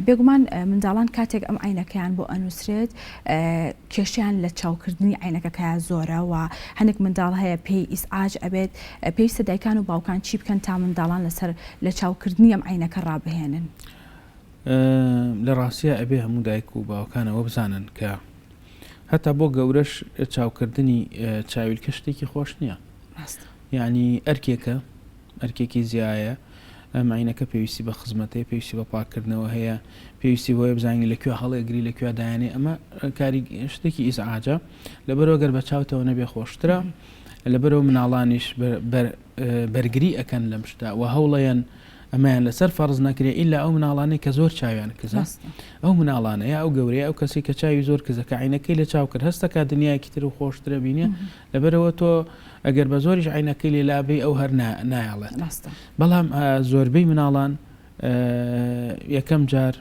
بێگومان منداڵان کاتێک ئەم عینەکەیان بۆ ئەنووسرێت کێشیان لە چاوکردنی عینەکەکەیا زۆرە و هەنێک منداڵ هەیە پێی ئیسعاج ئەبێت پێویستە دایکان و باوکان چی بکەن تا منداڵان لەسەر لە چاوکردنی ئەم عینەکە ڕابهێنن؟ لە ڕاستیا ئەبێ هەموو دایک و باوکان ئەوە بزانن کە هەتا بۆ گەورەش چاوکردنی چاویلکە شتێکی خۆش نییە یعنی ئەرکێکە ئەرکێکی زیایە ماینەکە پێویستی بە خزمەتەیە پێویستی بە پاکردنەوە هەیە پێویستی بۆیە بزانین لە کوێ هەڵێگری لە کوێ دایانێ ئەمە کاری شتێکی ئیزعاجە لەبەرەوە گەر بە چاوتەوە نەبێ خۆشترە لەبەرەوە مناڵانیش بەرگری ئەکەن لەم شتە و هەوڵەیەن ئەمەیان لەسەر فەرز نەکرێ ئیلا ئەو مناڵانەی کە زۆر چاویان کزە ئەو مناڵانە یا ئەو گەورەیە ئەو کەسی کە چاوی زۆر کزە کە عینەکەی لە چاو کرد هەستەکە دنیایەکی تر و خۆشترە بینێ لەبەرەوە تۆ ئەگەر بە زۆریش عینەکەی لێ لابەی ئەو هەر نایەڵێت بەڵام زۆربەی مناڵان یەکەم جار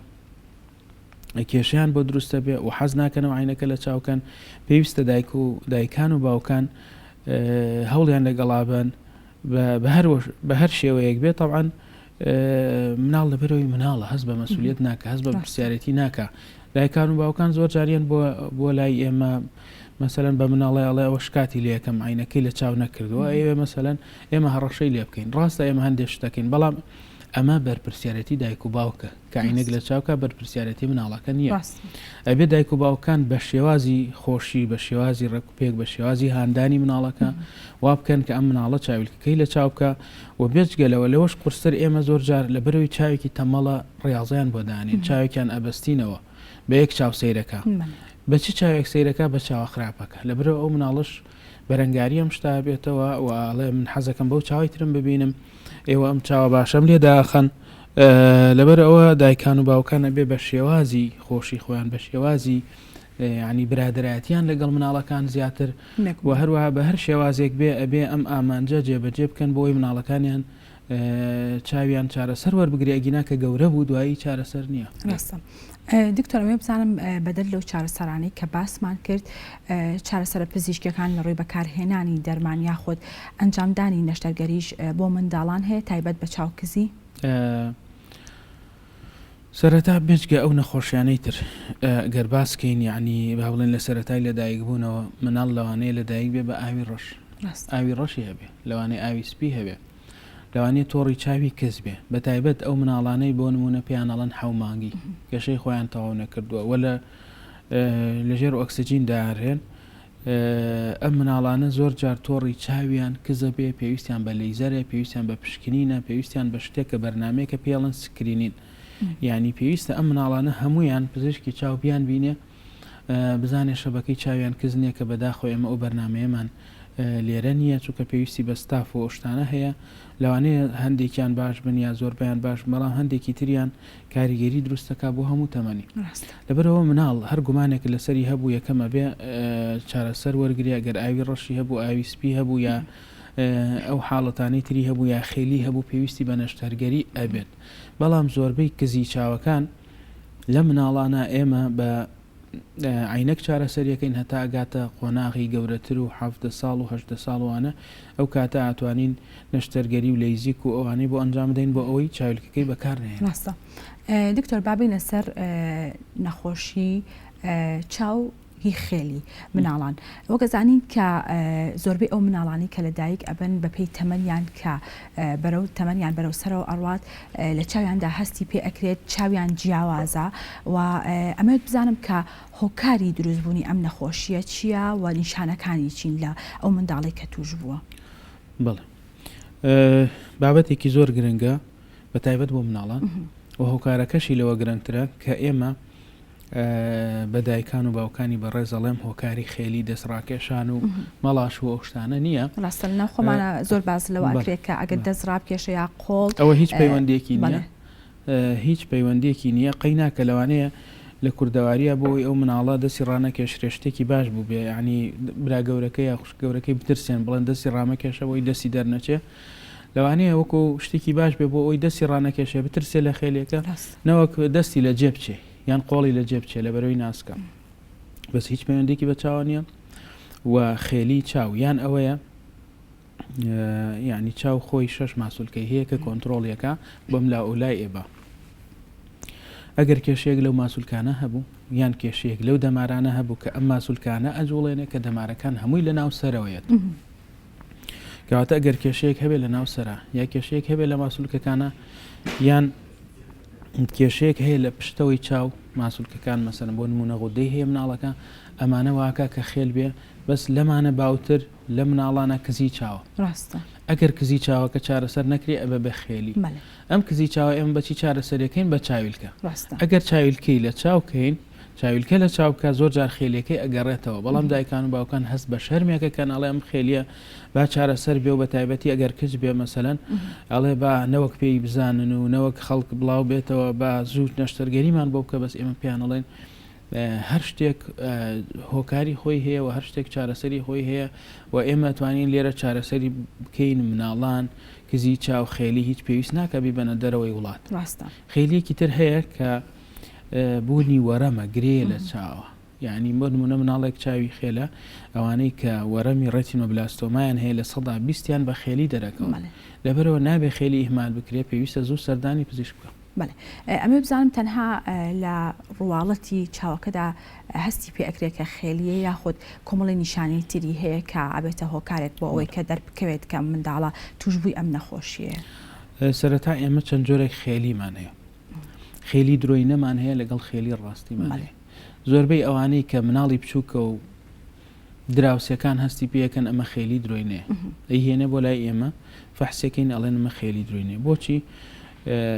کێشیان بۆ دروستە بێ و حەز ناکەنەوە عینەکە لە چاوکەن پێویستە دایک و دایکان و باوکان هەوڵیان لەگەڵابن بە هەر شێوەیەک بێت تەبعەن مناڵ لەبەرەوەی مناڵە هەست بە مەسولیت ناکە هەست بە پرسیارەتی ناکە دایکان و باوکان زۆر جاریان بۆ بۆ لای ئێمە مەسەلەن بە مناڵی ئەڵێ ئەوە شکاتی لێ یەکەم عینەکەی لە چاو نەکردووە ئەوێ مەسەلەن ئێمە هەڕەشەی لێ بکەین ڕاستە ئێمە هەندێک شتەکەین بەڵام ئەمە بەرپرسیارەتی دایک و باوکە کە عینەک لە چاوکە بەرپرسیارەتی مناڵەکە نییە ئەبێ دایک و باوکان بە شێوازی خۆشی بە شێوازی ڕێک و پێک بە شێوازی هاندانی مناڵەکە وا بکەن کە ئەم مناڵە چاویلکەکەی لە چاو بکە و بێجگە لەوە لەوەش قورستر ئێمە زۆر جار لە بەرەوەی چاوێکی تەمەڵە ڕاضیان بۆ دانین چاوێکیان ئەبەستینەوە بە یەک چاو سەیرەکە بە چ چاوێک سەیرەکە بە چاوە خراپەکە لە بەرەوە ئەو مناڵش بەرەنگاری ئەم شتا بێتەوە و ئەڵێ من حەزەکەم بەو چاوی ترم ببینم ئێوە ئەم چاوە باشەم لێ داخەن لەبەر ئەوە دایکان و باوکان ئەبێ بە شێوازی خۆشی خۆیان بە شێوازی یانی برادەرایەتیان لەگەڵ مناڵەکان زیاتر و هەروەها بە هەر شێوازێک بێ ئەبێ ئەم ئامانجە جێبەجێ بکەن بۆی مناڵەکانیان چاویان چارەسەر وەربگرێ ئەگینا کە گەورە بوو دوایی چارەسەر نییە. ڕاستە دکتۆر ئەمەوێ بزانم بەدەر لەو چارەسەرانەی کە باسمان کرد چارەسەرە پزیشکیەکان لە ڕووی بەکارهێنانی دەرمان یاخود ئەنجامدانی نەشتەرگەریش بۆ منداڵان هەیە تایبەت بە چاوکزی؟ سەرەتا بێجگە ئەو نەخۆشیانەی تر گەر باس کەین یەعنی با بڵێن لە سەرەتای لەدایک بوونەوە مناڵ لەوانەیە لەدایک بێ بە ئاوی ڕەش ئاوی ڕەشی هەبێ لەوانەیە ئاوی سپی هەبێ لەوانەیە تۆڕی چاوی کز بێ بە تایبەت ئەو مناڵانەی بۆ نمونە پێیان ئەڵێن حەومانگی گەشەی خۆیان تەواو نەکردووە وە لە لەژێر ئۆکسجین دارێن ئەم مناڵانە زۆر جار تۆڕی چاویان کزە بێ، پێویستیان بە لەیزەرە، پێویستیان بە پشکنینە، پێویستیان بە شتێکە بەرنامەیەکە پێی ئەڵێن screening. یانی پێویستە ئەم مناڵانە هەموویان پزیشکی چاو بیان بینێ بزانێ شەبەکەی چاویان کز نییە کە بەداخەوە ئێمە ئەو بەرنامەیەمان لێرە نییە چونکە پێویستی بە ستاف و ئەو شتانە هەیە لەوانەیە هەندێکیان باش بن یا زۆربەیان باش بن بەڵام هەندێکی تریان کاریگەری دروست دەکات بۆ هەموو تەمەنی لەبەرئەوە مناڵ هەر گومانێک لەسەری هەبوو یەکەم ئەبێ چارەسەر وەرگری ئەگەر ئاوی ڕەشی هەبوو ئاوی سپی هەبوو یا ئەو حاڵەتانەی تری هەبوو یا خێلی هەبوو پێویستی بە نەشتەرگەری ئەبێت بەڵام زۆربەی کزی چاوەکان لە مناڵانە ئێمە بە عەینەک چارەسەریەکەین هەتا ئەگاتە قۆناغی گەورەتر و 17 ساڵ و 18 ساڵ وانە ئەو کاتە ئەتوانین نەشتەرگەری و لەیزیک و ئەوانەی بۆ ئەنجام بدەین بۆ ئەوەی چاویلکەکەی بەکار نەهێنێت. ڕاستە دکتۆر با بێینە سەر نەخۆشی چاو هی خێلی مناڵان وەک ئەزانین کە زۆربەی ئەو مناڵانی کە لە دایک ئەبن بە پێی تەمەنیان کە بەرەو تەمەنیان بەرەو سەرەوە ئەڕوات لە چاویاندا هەستی پێ ئەکرێت چاویان جیاوازە و ئەمەوێت بزانم کە هۆکاری دروستبوونی ئەم نەخۆشیە چییە و نیشانەکانی چین لە ئەو منداڵی کە توش بووە؟ بەڵێ بابەتێکی زۆر گرنگە بە تایبەت بۆ مناڵان و هۆکارەکەشی لەوە گرنگترە کە ئێمە بە دایکان و باوکانی بەڕێز ئەڵێم هۆکاری خێلی دەست ڕاکێشان و مەڵاش و ئەو شتانە نییە. ڕاستە لەناو خۆمانە زۆر باس لەوە ئەکرێت کە ئەگەر دەست ڕابکێشە یا قۆڵ ئەوە هیچ پەیوەندیەکی نییە هیچ پەیوەندیەکی نییە قەی ناکە لەوانەیە لە کوردەواریە بۆ ئەوەی ئەو مناڵە دەستی ڕانەکێشرێ شتێکی باش بوو بێ یعنی برا گەورەکە یا خوشک گەورەکەی بترسێن بڵێن دەستی ڕامەکێشە بۆی دەستی دەرنەچێ لەوانەیە وەکو شتێکی باش بێ بۆ ئەوەی دەستی ڕانەکێشێ بترسێ لە خێلێکە نەوەک دەستی لە جێ بچێ. یان قۆڵی لە جێ بچێ لەبەرەوەی ناسکە بەس هیچ پەیوەندێکی بە چاوە نییە و خێلی چاو یان ئەوەیە یعنی چاو خۆی شەش ماسولکەی هەیە کە کۆنتترۆڵیەکە بەم لا ئەولای ئێبا ئەگەر کێشەیەک لەو ماسولکانە هەبوو یان کێشەیەک لەو دەمارانە هەبوو کە ئەم ماسولکانە ئەجوڵێنێ کە دەمارەکان هەمووی لە ناو سەرەوەیەت کەواتە ئەگەر کێشەیەک هەبێت لە ناو سەرا یا کێشەیەک هەبێت لە ماسولکەکانە یان کێشەیەک هەیە لە پشتەوەی چاو ماسولکەکان مەسەن بۆ نمونە غودەی هەیە مناڵەکە ئەمانە واکە کە خێل بێ بەس لەمانە باوتر لە مناڵانە کزی چاوە ڕاستە ئەگەر کزی چاوەکە چارەسەر نەکرێ ئەبە بە خێلی ئەم کزی چاوە ئێمە بەچی چارەسەریەکەین بە چاویلکە ئەگەر چاویلکەی لە چاو کەین چاویلکە لە چاو بکە زۆر جار خێلیەکەی ئەگەڕێتەوە بەڵام دایکان و باوکان هەست بە شەرمێکە کەن ئەڵێ ئەم خێلیە با چارەسەر بێ و بە تایبەتی ئەگەر کچ بێ مەسەلەن ئەڵێ با نەوەک پێی بزانن و نەوەک خەڵک بڵاو بێتەوە با زوو نەشتەرگەریمان بۆ بکە بەس ئێمە پێیان ئەڵێن هەر شتێک هۆکاری خۆی هەیە و هەر شتێک چارەسەری خۆی هەیە و ئێمە توانین لێرە چارەسەری بکەین مناڵان کزی چاو خێلی هیچ پێویست ناکە بیبەنە دەرەوەی وڵات ڕاستە خێلیەکی تر هەیە کە بوونی وەرەمە گرێ لە چاوە یعنی بۆ نمونە مناڵێک چاوی خێلە ئەوانەی کە وەرەمی ڕێتینۆبلاستۆمایان هەیە لە سەدا بیستیان بە خێلی دەرەکەون لەبەرەوە نابێ خێلی ئیهمال بکرێ پێویستە زوو سەردانی پزیشک بکە. بەڵێ ئەمەوێ بزانم تەنها لە ڕواڵەتی چاوەکەدا هەستی پێ ئەکرێ کە خێلیە یاخود کۆمەڵی نیشانەی تری هەیە کە ئەبێتە هۆکارێک بۆ ئەوەی کە دەربکەوێت کە منداڵە توشبووی ئەم نەخۆشیەیە؟ سەرەتا ئێمە چەند جۆرێک خێلیمان هەیە خێلی درۆینەمان هەیە لەگەڵ خێلی ڕاستیمان هەیە زۆربەی ئەوانەی کە مناڵی بچووکە و دراوسێکان هەستی پێکەن ئەمە خێلی درۆینەیە ئەیهێنێ بۆ لای ئێمە فەحسەکەین ئەڵێن ئەمە خێلی درۆینەیە بۆچی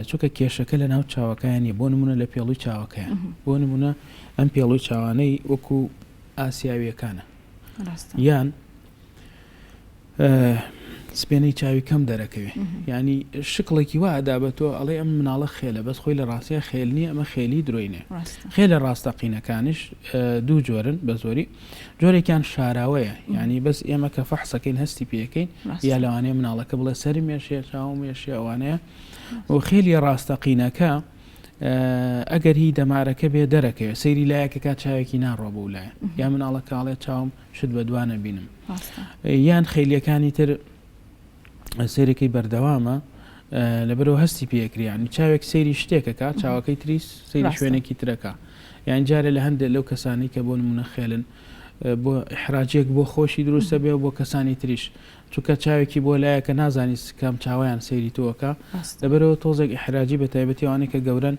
چونکە کێشەکە لە ناو چاوەکەیان نیە بۆ نمونە لە پێڵوی چاوەکەیان بۆ نمونە ئەم پێڵوی چاوانەی وەکو ئاسیاویەکانە یان سپێنەی چاوی کەم دەرەکەوێ یانی شکڵێکی وا ئەدا بە تۆ ئەڵێ ئەم مناڵە خێلە بەس خۆی لە ڕاستیا خێل نییە ئەمە خێلی درۆینێ خێلە ڕاستەقینەکانیش دوو جۆرن بە زۆری جۆرێکیان شاراوەیە یعنی بەس ئێمە کە فەحسەکەین هەستی پێەکەین یا لەوانەیە مناڵەکە بڵێ سەری مێشێ چاوم مێشێ ئەوانەیە و خێلی ڕاستەقینەکە ئەگەر هی دەمارەکە بێ دەرەکەوێت سەیری لایەکەکە چاوێکی ناڕۆ بۆ لایە یا مناڵەکەڵێ چاوم شت بە دوا نەبینم یان خەیلیەکانی تر سەیرەکەی بەردەوامە لەبەرەوە هەستی پێکریانی چاوێک سەیری شتێکەکە چاوەکەی تریس سەیری شوێنێکی ترەکە یان جارێ لە هەندێک لەو کەسانی کە بۆ نمونە خێلن بۆ ئحراجێک بۆ خۆشی دروستە بێ بۆ کەسانی تریش چونکە چاوێکی بۆ لایە کە نازانی کام چاویان سەیری تۆکە لەبەرەوە تۆزێک ئحراجی بە تایبەتی ئەوانەی کە گەورن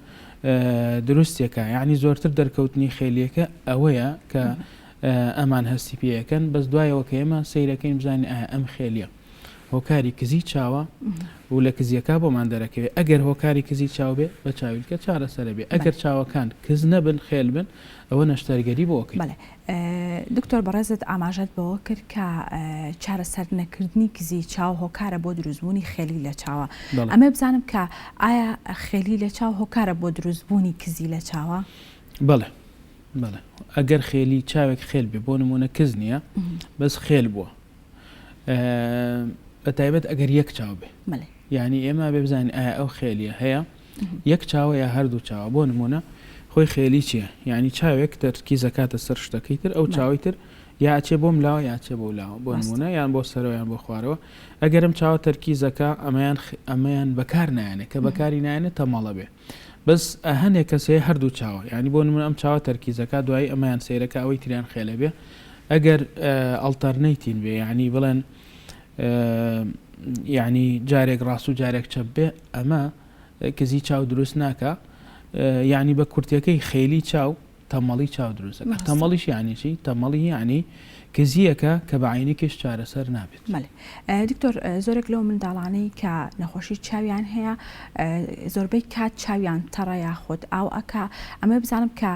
دروستێکە یعنی زۆرتر دەرکەوتنی خێلیەکە ئەوەیە کە ئەمان هەستی پێ ئەکەن بەس دوایەوە کە ئێمە سەیرەکەین بزانین ئایا ئەم خێلیە هۆکاری کزی چاوە و لە کزیەکە بۆمان دەرەکەوێت ئەگەر هۆکاری کزی چاو بێ بە چاویلکە چارەسەرە بێ ئەگەر چاوەکان کز نەبن خێل بن ئەوە نەشتەرگەری بۆ ئەکەین. بەڵێ دکتۆر بەڕێزت ئاماژەت بەوە کرد کە چارەسەر نەکردنی کزی چاو هۆکارە بۆ دروستبوونی خێلی لە چاوە ئەمە بزانم کە ئایا خێلی لە چاو هۆکارە بۆ دروستبوونی کزی لە چاوە؟ بەڵێ بەڵێ ئەگەر خێلی چاوێک خێل بێ بۆ نمونە کز نییە بەس خێل بووە بە تایبەت ئەگەر یەک چاو بێ یعنی ئێمە بێ بزانین ئایا ئەو خێلیە هەیە یەک چاوە یا هەردوو چاوە بۆ نمونە خۆی خێلی چییە یعنی چاوێک تەرکی زەکاتە سەر شتەکەی تر ئەو چاوی تر یا ئەچێ بۆم لاوە یا چێ بۆ لاوە بۆ نمونە یان بۆ سەرەوە یان بۆ خوارەوە ئەگەرم چاوە تەرکی زەکا ئەمەیان ئەمەیان بەکار نایەنێ کە بەکاری نایەنێ تەمەڵە بێ بەس هەنێ کەس هەیە هەردوو چاوە یانی بۆ نمونە ئەم چاوە تەرکیزەکە دوایی ئەمەیان سەیرەکە ئەوەی تریان خێلە بێ ئەگەر ئەڵتەرنەیتین بێ یعنی بڵێن یعنی جارێک ڕاست و جارێک چەپ بێ ئەمە کزی چاو دروست ناکە یعنی بە کورتەکەی خێلی چاو تەمەڵی چاو دروست دەکات. تەمەڵیش یانی چی؟ تەمەڵی یانی کزییەکە کە بە عەینەکیش چارەسەر نابێت. بەڵێ دکتۆر زۆرێک لەو منداڵانەی کە نەخۆشی چاویان هەیە زۆربەی کات چاویان تەڕە یاخود ئاو ئەکا ئەمە بزانم کە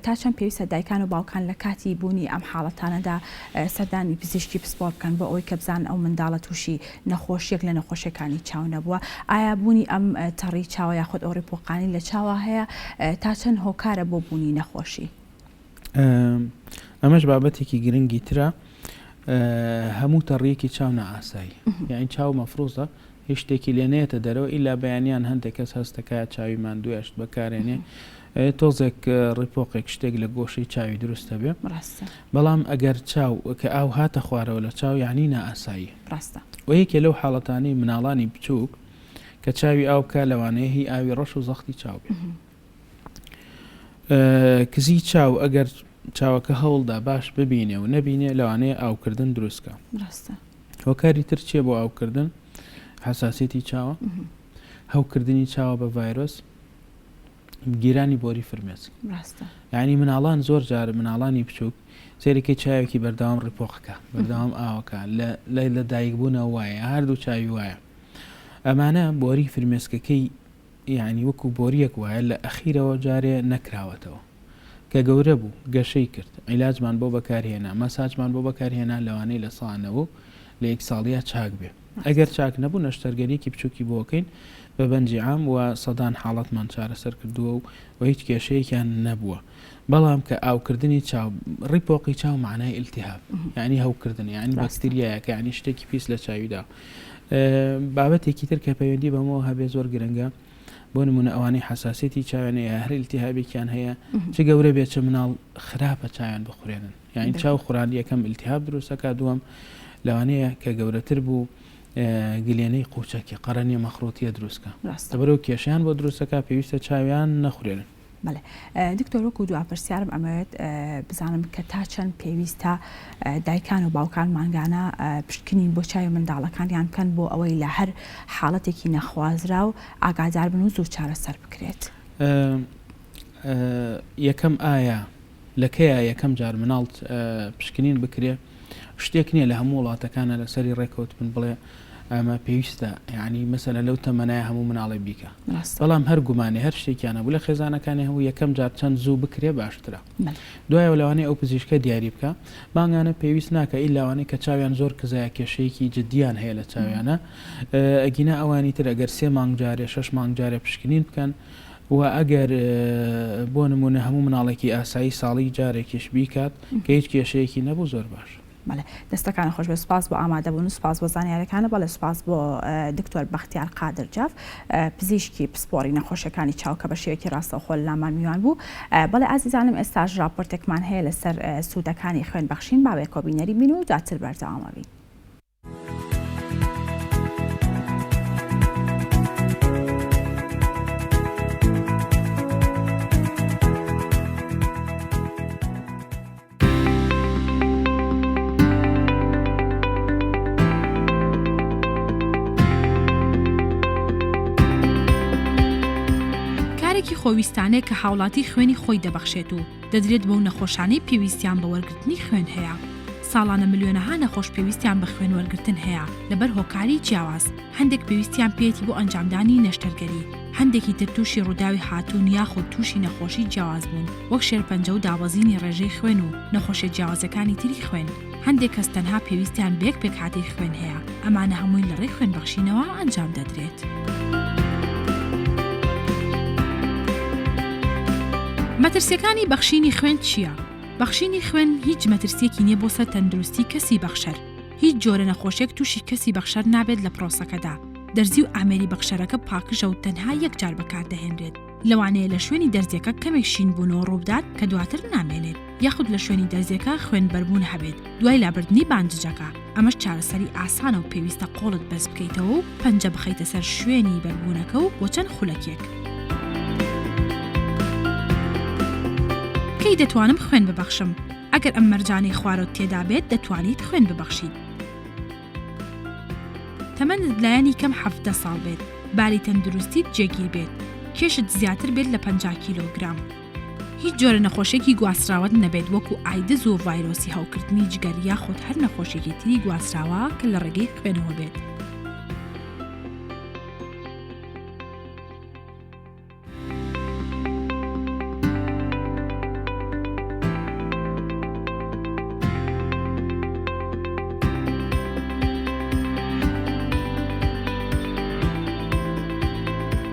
تا چەند پێویستە دایکان و باوکان لە کاتی بوونی ئەم حاڵەتانەدا سەردانی پزیشکی پسپۆڕ بکەن بۆ ئەوەی کە بزانن ئەو منداڵە تووشی نەخۆشیەک لە نەخۆشیەکانی چاو نەبووە ئایا بوونی ئەم تەڕی چاوە یاخود ئەو ڕیپۆقانەی لە چاوا هەیە تا چەند هۆکارە بۆ بوونی نەخۆشی؟ ئەمەش بابەتێکی گرنگی ترە هەموو تەڕیەکی چاو نائاسایی یعنی چاو مەفروزە هیچ شتێکی لێ نێتە دەرەوە ئیلا بەیانیان هەندێک کەس هەستەکە چاوی ماندووە شت بەکارێنێ. تۆزێک ڕیپۆقێک شتێک لە گۆشەی چاوی دروست دەبێ. ڕاستە. بەڵام ئەگەر چاو کە ئاو هاتە خوارەوە لە چاو یانی نائاساییە. ڕاستە. وە یەکێ لەو حاڵەتانەی مناڵانی بچووک کە چاوی ئاو بکا لەوانەیە هی ئاوی ڕەش و زەختی چاو بێ. کزی چاو ئەگەر چاوەکە هەوڵدا باش ببینێ و نەبینێ لەوانەیە ئاوکردن دروست کا. ڕاستە. هۆکاری تر چیە بۆ ئاوکردن؟ حەساسیەتی چاوە، هەوکردنی چاوە بە ڤایرۆس، گیرانی بۆری فرمێسک. ڕاستە. یانی مناڵان زۆر جار مناڵانی بچووک سەیرەکەی چاوێکی بەردەوام ڕیپۆقەکە بەردەوام ئاوەکە لە لە دایک بوونەوە وایە هەردوو چاوی وایە ئەمانە بۆری فرمێسکەکەی یانی وەکو بۆریەک وایە لە ئەخیرەوە جارێ نەکراوەتەوە کە گەورە بوو گەشەی کرد عیلاجمان بۆ بەکار هێنا مەساجمان بۆ بەکار هێنا لەوانەیە لە سا نەوە و لە یەک ساڵیا چاک بێ ئەگەر چاک نەبوو نەشتەرگەریەکی بچوکی بۆ ئەکەین بە بەنجی عام و سەدان حاڵەتمان چارەسەر کردووە و و هیچ کێشەیەکیان نەبووە بەڵام کە ئاوکردنی چاو ڕیپۆقی چاو معنای التهاب یعنی هەوکردن یعنی بەکتریایەکە یعنی شتێکی پیس لە چاویدا بابەتێکی تر کە پەیوەندی بەمەوە هەبێ زۆر گرنگە بۆ نمونە ئەوانەی حساسێتی چاویان هەیە هەر التهابێکیان هەیە چ گەورە بێت چ مناڵ خراپە چاویان بخورێنن یعنی چاو خوران یەکەم التهاب دروستەکە دووەم لەوانەیە کە گەورەتر بوو گلێنەی قوچەکی قەرەنیە مەخروتیە دروستکە لەبەرەوە کێشیان بۆ دروستەکە پێویستە چاویان نەخورێنن. بەڵێ دکتۆر وەکو دوا پرسیارم ئەمەوێت بزانم کە تا چەند پێویستە دایکان و باوکان مانگانە پشکنین بۆ چاوی منداڵەکانیان بکەن بۆ ئەوەی لە هەر حاڵەتێکی نەخوازراو ئاگادار بن و زوو چارەسەر بکرێت؟ یەکەم ئایا لە کەیا یەکەم جار مناڵ پشکنین بکرێ شتێک نییە لە هەموو وڵاتەکانە لەسەری ڕێکەوتبن بڵێ ئەمە پێویستە یعنی مەسەلە لەو تەمەنای هەموو مناڵێ بیکە بەڵام هەر گومانێ هەر شتێکیان هەبوو لە خێزانەکانی هەبوو یەکەم جار چەند زوو بکرێ باشترە دوایەوە لەوانەیە ئەو پزیشکە دیاری بکە مانگانە پێویست ناکە ئیلا ئەوانەی کە چاویان زۆر کزایە کێشەیەکی جدیان هەیە لە چاویانە ئەگینا ئەوانی تر ئەگەر سێ مانگ جارێ شەش مانگ جارێ پشکنین بکەن و ئەگەر بۆ نمونە هەموو مناڵێکی ئاسایی ساڵی جارێکیش بیکات کە هیچ کێشەیەکی نەبوو زۆر باش. بەڵێ دەستەکانت خۆش بێت سوپاس بۆ ئامادەبوون و سوپاس بۆ زانیاریەکانت بەڵێ سوپاس بۆ دکتۆر بەختیار قادر جاف پزیشکی پسپۆڕی نەخۆشیەکانی چاو کە بە شێوەیەکی ڕاستەوخۆ لەلامان میوان بوو بەڵێ ئازیزانم ئێستاش ڕاپۆرتێکمان هەیە لەسەر سوودەکانی خوێن بەخشین با بەیەکەوە بینەری بین و دواتر بەردەوام ئەبین. کارێکی خۆویستانەیە کە هاوڵاتی خوێنی خۆی دەبەخشێت و دەدرێت بەو نەخۆشانەی پێویستیان بە وەرگرتنی خوێن هەیە. ساڵانە ملیۆنەها نەخۆش پێویستیان بە خوێن وەرگرتن هەیە لەبەر هۆکاری جیاواز، هەندێک پێویستیان پێیەتی بۆ ئەنجامدانی نەشتەرگەری، هەندێکی تر تووشی ڕووداوی هاتوون یاخود تووشی نەخۆشی جیاواز بوون وەک شێرپەنجە و دابەزینی ڕێژەی خوێن و نەخۆشیە جیاوازەکانی تری خوێن، هەندێک کەس تەنها پێویستیان بەیەک پێکهاتەی خوێن هەیە، ئەمانە هەمووی لەڕێی خوێنبەخشینەوە ئەنجام دەدرێت. مەترسیەکانی بەخشینی خوێن چییە؟ بەخشینی خوێن هیچ مەترسیەکی نیە بۆ سەر تەندروستی کەسی بەخشەر، هیچ جۆرە نەخۆشیەک توشی کەسی بەخشەر نابێت لە پرۆسەکەدا، دەرزی و ئامێری بەخشەرەکە پاکژە و تەنها یەک جار بەکاردەهێنرێت، لەوانەیە لە شوێنی دەرزیەکە کەمێک شینبوونەوە ڕووبدات کە دواتر نامێنێت، یاخود لە شوێنی دەرزیەکە خوێنبەربوون هەبێت دوای لابردنی باندجەکە، ئەمەش چارەسەری ئاسانە و پێویستە قۆڵت بەرز بکەیتەوە و پەنجە بخەیتە سەر شوێنی بەربوونەکە و بۆ چەند خولەکێک. کەی دەتوانم خوێن ببەخشم؟ ئەگەر ئەم مەرجانەی خوارەوت تێدا بێت دەتوانیت خوێن ببەخشیت. تەمەنت لایەنی کەم 17 ساڵ بێت، باری تەندروستیت جێگیر بێت، کێشت زیاتر بێت لە 50 کیلۆگرام. هیچ جۆرە نەخۆشیەکی گواستراوەت نەبێت وەکو ئایدز و ڤایرۆسی هەوکردنی جگەر یاخود هەر نەخۆشیەکی تری گواستراوە کە لە ڕێگەی خوێنەوە بێت.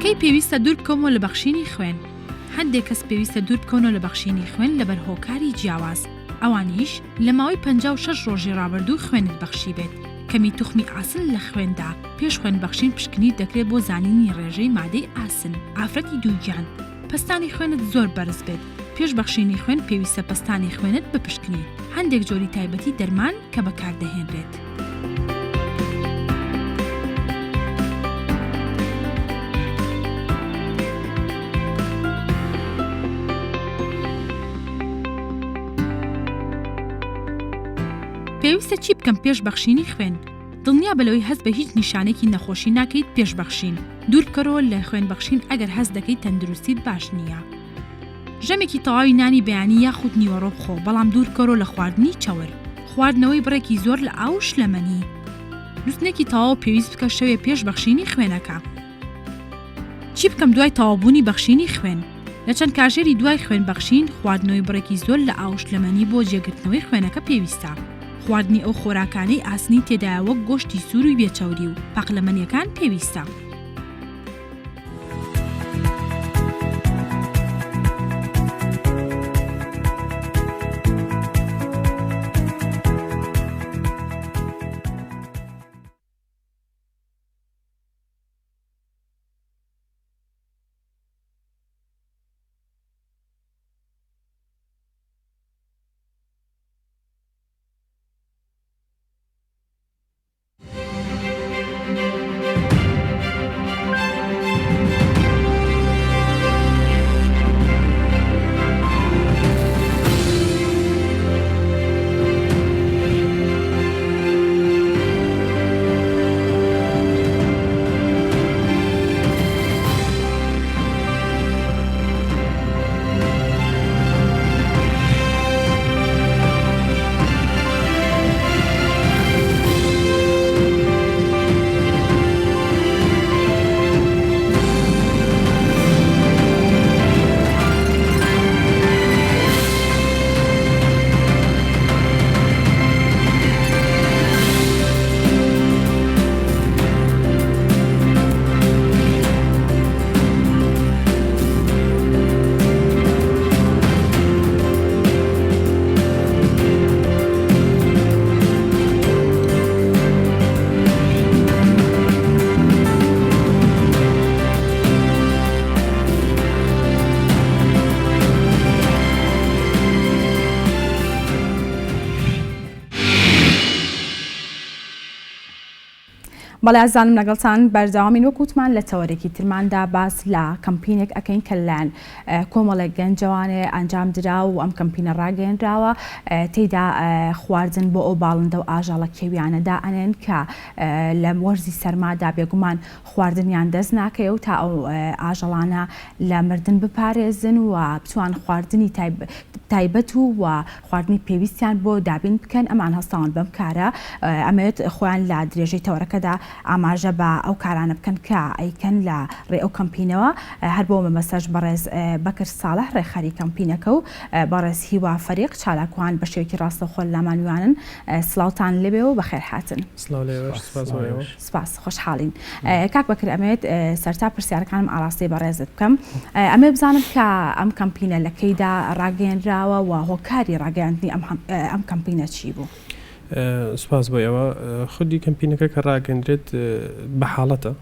کەی پێویستە دوور بکەومەوە لە بەخشینی خوێن؟ هەندێک کەس پێویستە دوور بکەونەوە لە بەخشینی خوێن لەبەر هۆکاری جیاواز، ئەوانیش، لە ماوەی 56 ڕۆژی ڕابردوو خوێنت بەخشیبێت، کەمی توخمی ئاسن لە خوێندا، پێش خوێن بەخشین پشکنیر دەکرێت بۆ زانینی ڕێژەی مادەی ئاسن، ئافرەتی دووگیان. پەستانی خوێنت زۆر بەرز بێت، پێش بەخشینی خوێن پێویستە پەستانی خوێنت بپشکنیت، هەندێک جۆری تایبەتی دەرمان کە بەکاردەهێنرێت. پێویستە چی بکەم پێش بەخشینی خوێن؟ دڵنیابە لەوەی هەست بە هیچ نیشانەیەکی نەخۆشی ناکەیت پێش بەخشین. دووربکەرەوە لە خوێن بەخشین ئەگەر هەست دەکەیت تەندروستیت باش نییە. ژەمێکی تەواوی نانی بەیانی یاخود نیوەڕۆ بخۆ بەڵام دووربکەرەوە لە خواردنی چەور. خواردنەوەی بڕێکی زۆر لە ئاو و شلەمەنی. نوستنێکی تەواو پێویست بکە شەوێ پێش بەخشینی خوێنەکە. چی بکەم دوای تەواوبوونی بەخشینی خوێن؟ لە چەند کاژێری دوای خوێن بەخشین، خواردنەوەی بڕێکی زۆر لە ئاو و شلەمەنی بۆ جێگرتنەوەی خوێنەکە پێویستە. خواردنی ئەو خۆراکانەی ئاسنی تێدایە وەک گۆشتی سوور و بێ چەوری و پاقلەمەنیەکان پێویستە. بەڵێ ئازیزانم لەگەڵتان بەردەوامین وەک وتمان لە تەوەرێکی ترماندا باس لە کەمپینێک ئەکەین کە لەلایەن کۆمەڵێک گەنجەوانێ ئەنجام درا و ئەم کەمپینە ڕاگەیەنراوە تێیدا خواردن بۆ ئەو باڵندە و ئاژەڵە کێویانە دائەنێن کە لە وەرزی سەرمادا بێگومان خواردنیان دەست ناکەوێ و تا ئەو ئاژەڵانە لە مردن بپارێزن و بتوان خواردنی تایبەت و و خواردنی پێویستیان بۆ دابین بکەن، ئەمان هەستاون بەم کارە، ئەمەوێت خۆیان لە درێژەی تەوەرەکەدا ئاماژە بە ئەو کارانە بکەن کە ئەیکەن لە ڕێی ئەو کەمپینەوە، هەر بۆ مەبەستەش بەڕێز بەکر ساڵح ڕێکخەری کەمپینەکە و بەڕێز هیوا فەریق چالاکوان بە شێوەیەکی ڕاستەوخۆ لامان میوانن، سڵاوتان لێبێ و بەخێرهاتن. سڵاو لە ئێوەش، سپاس بۆ ئێوەش. سپاس، خۆشحاڵین. کاک بەکر ئەمەوێت سەرتا پرسیارەکانم ئاراستەی بەڕێزت بکەم. ئەمەوێت بزانم کە ئەم کەمپینە لە کەیدا ڕاگەیەنراوە و هۆکاری ڕاگەیاندنی ئەم کەمپینە چی بوو؟ سپاس بۆ ئێوە. خودی کەمپینەکە کە ڕاگەیەندرێت بە حاڵەتە.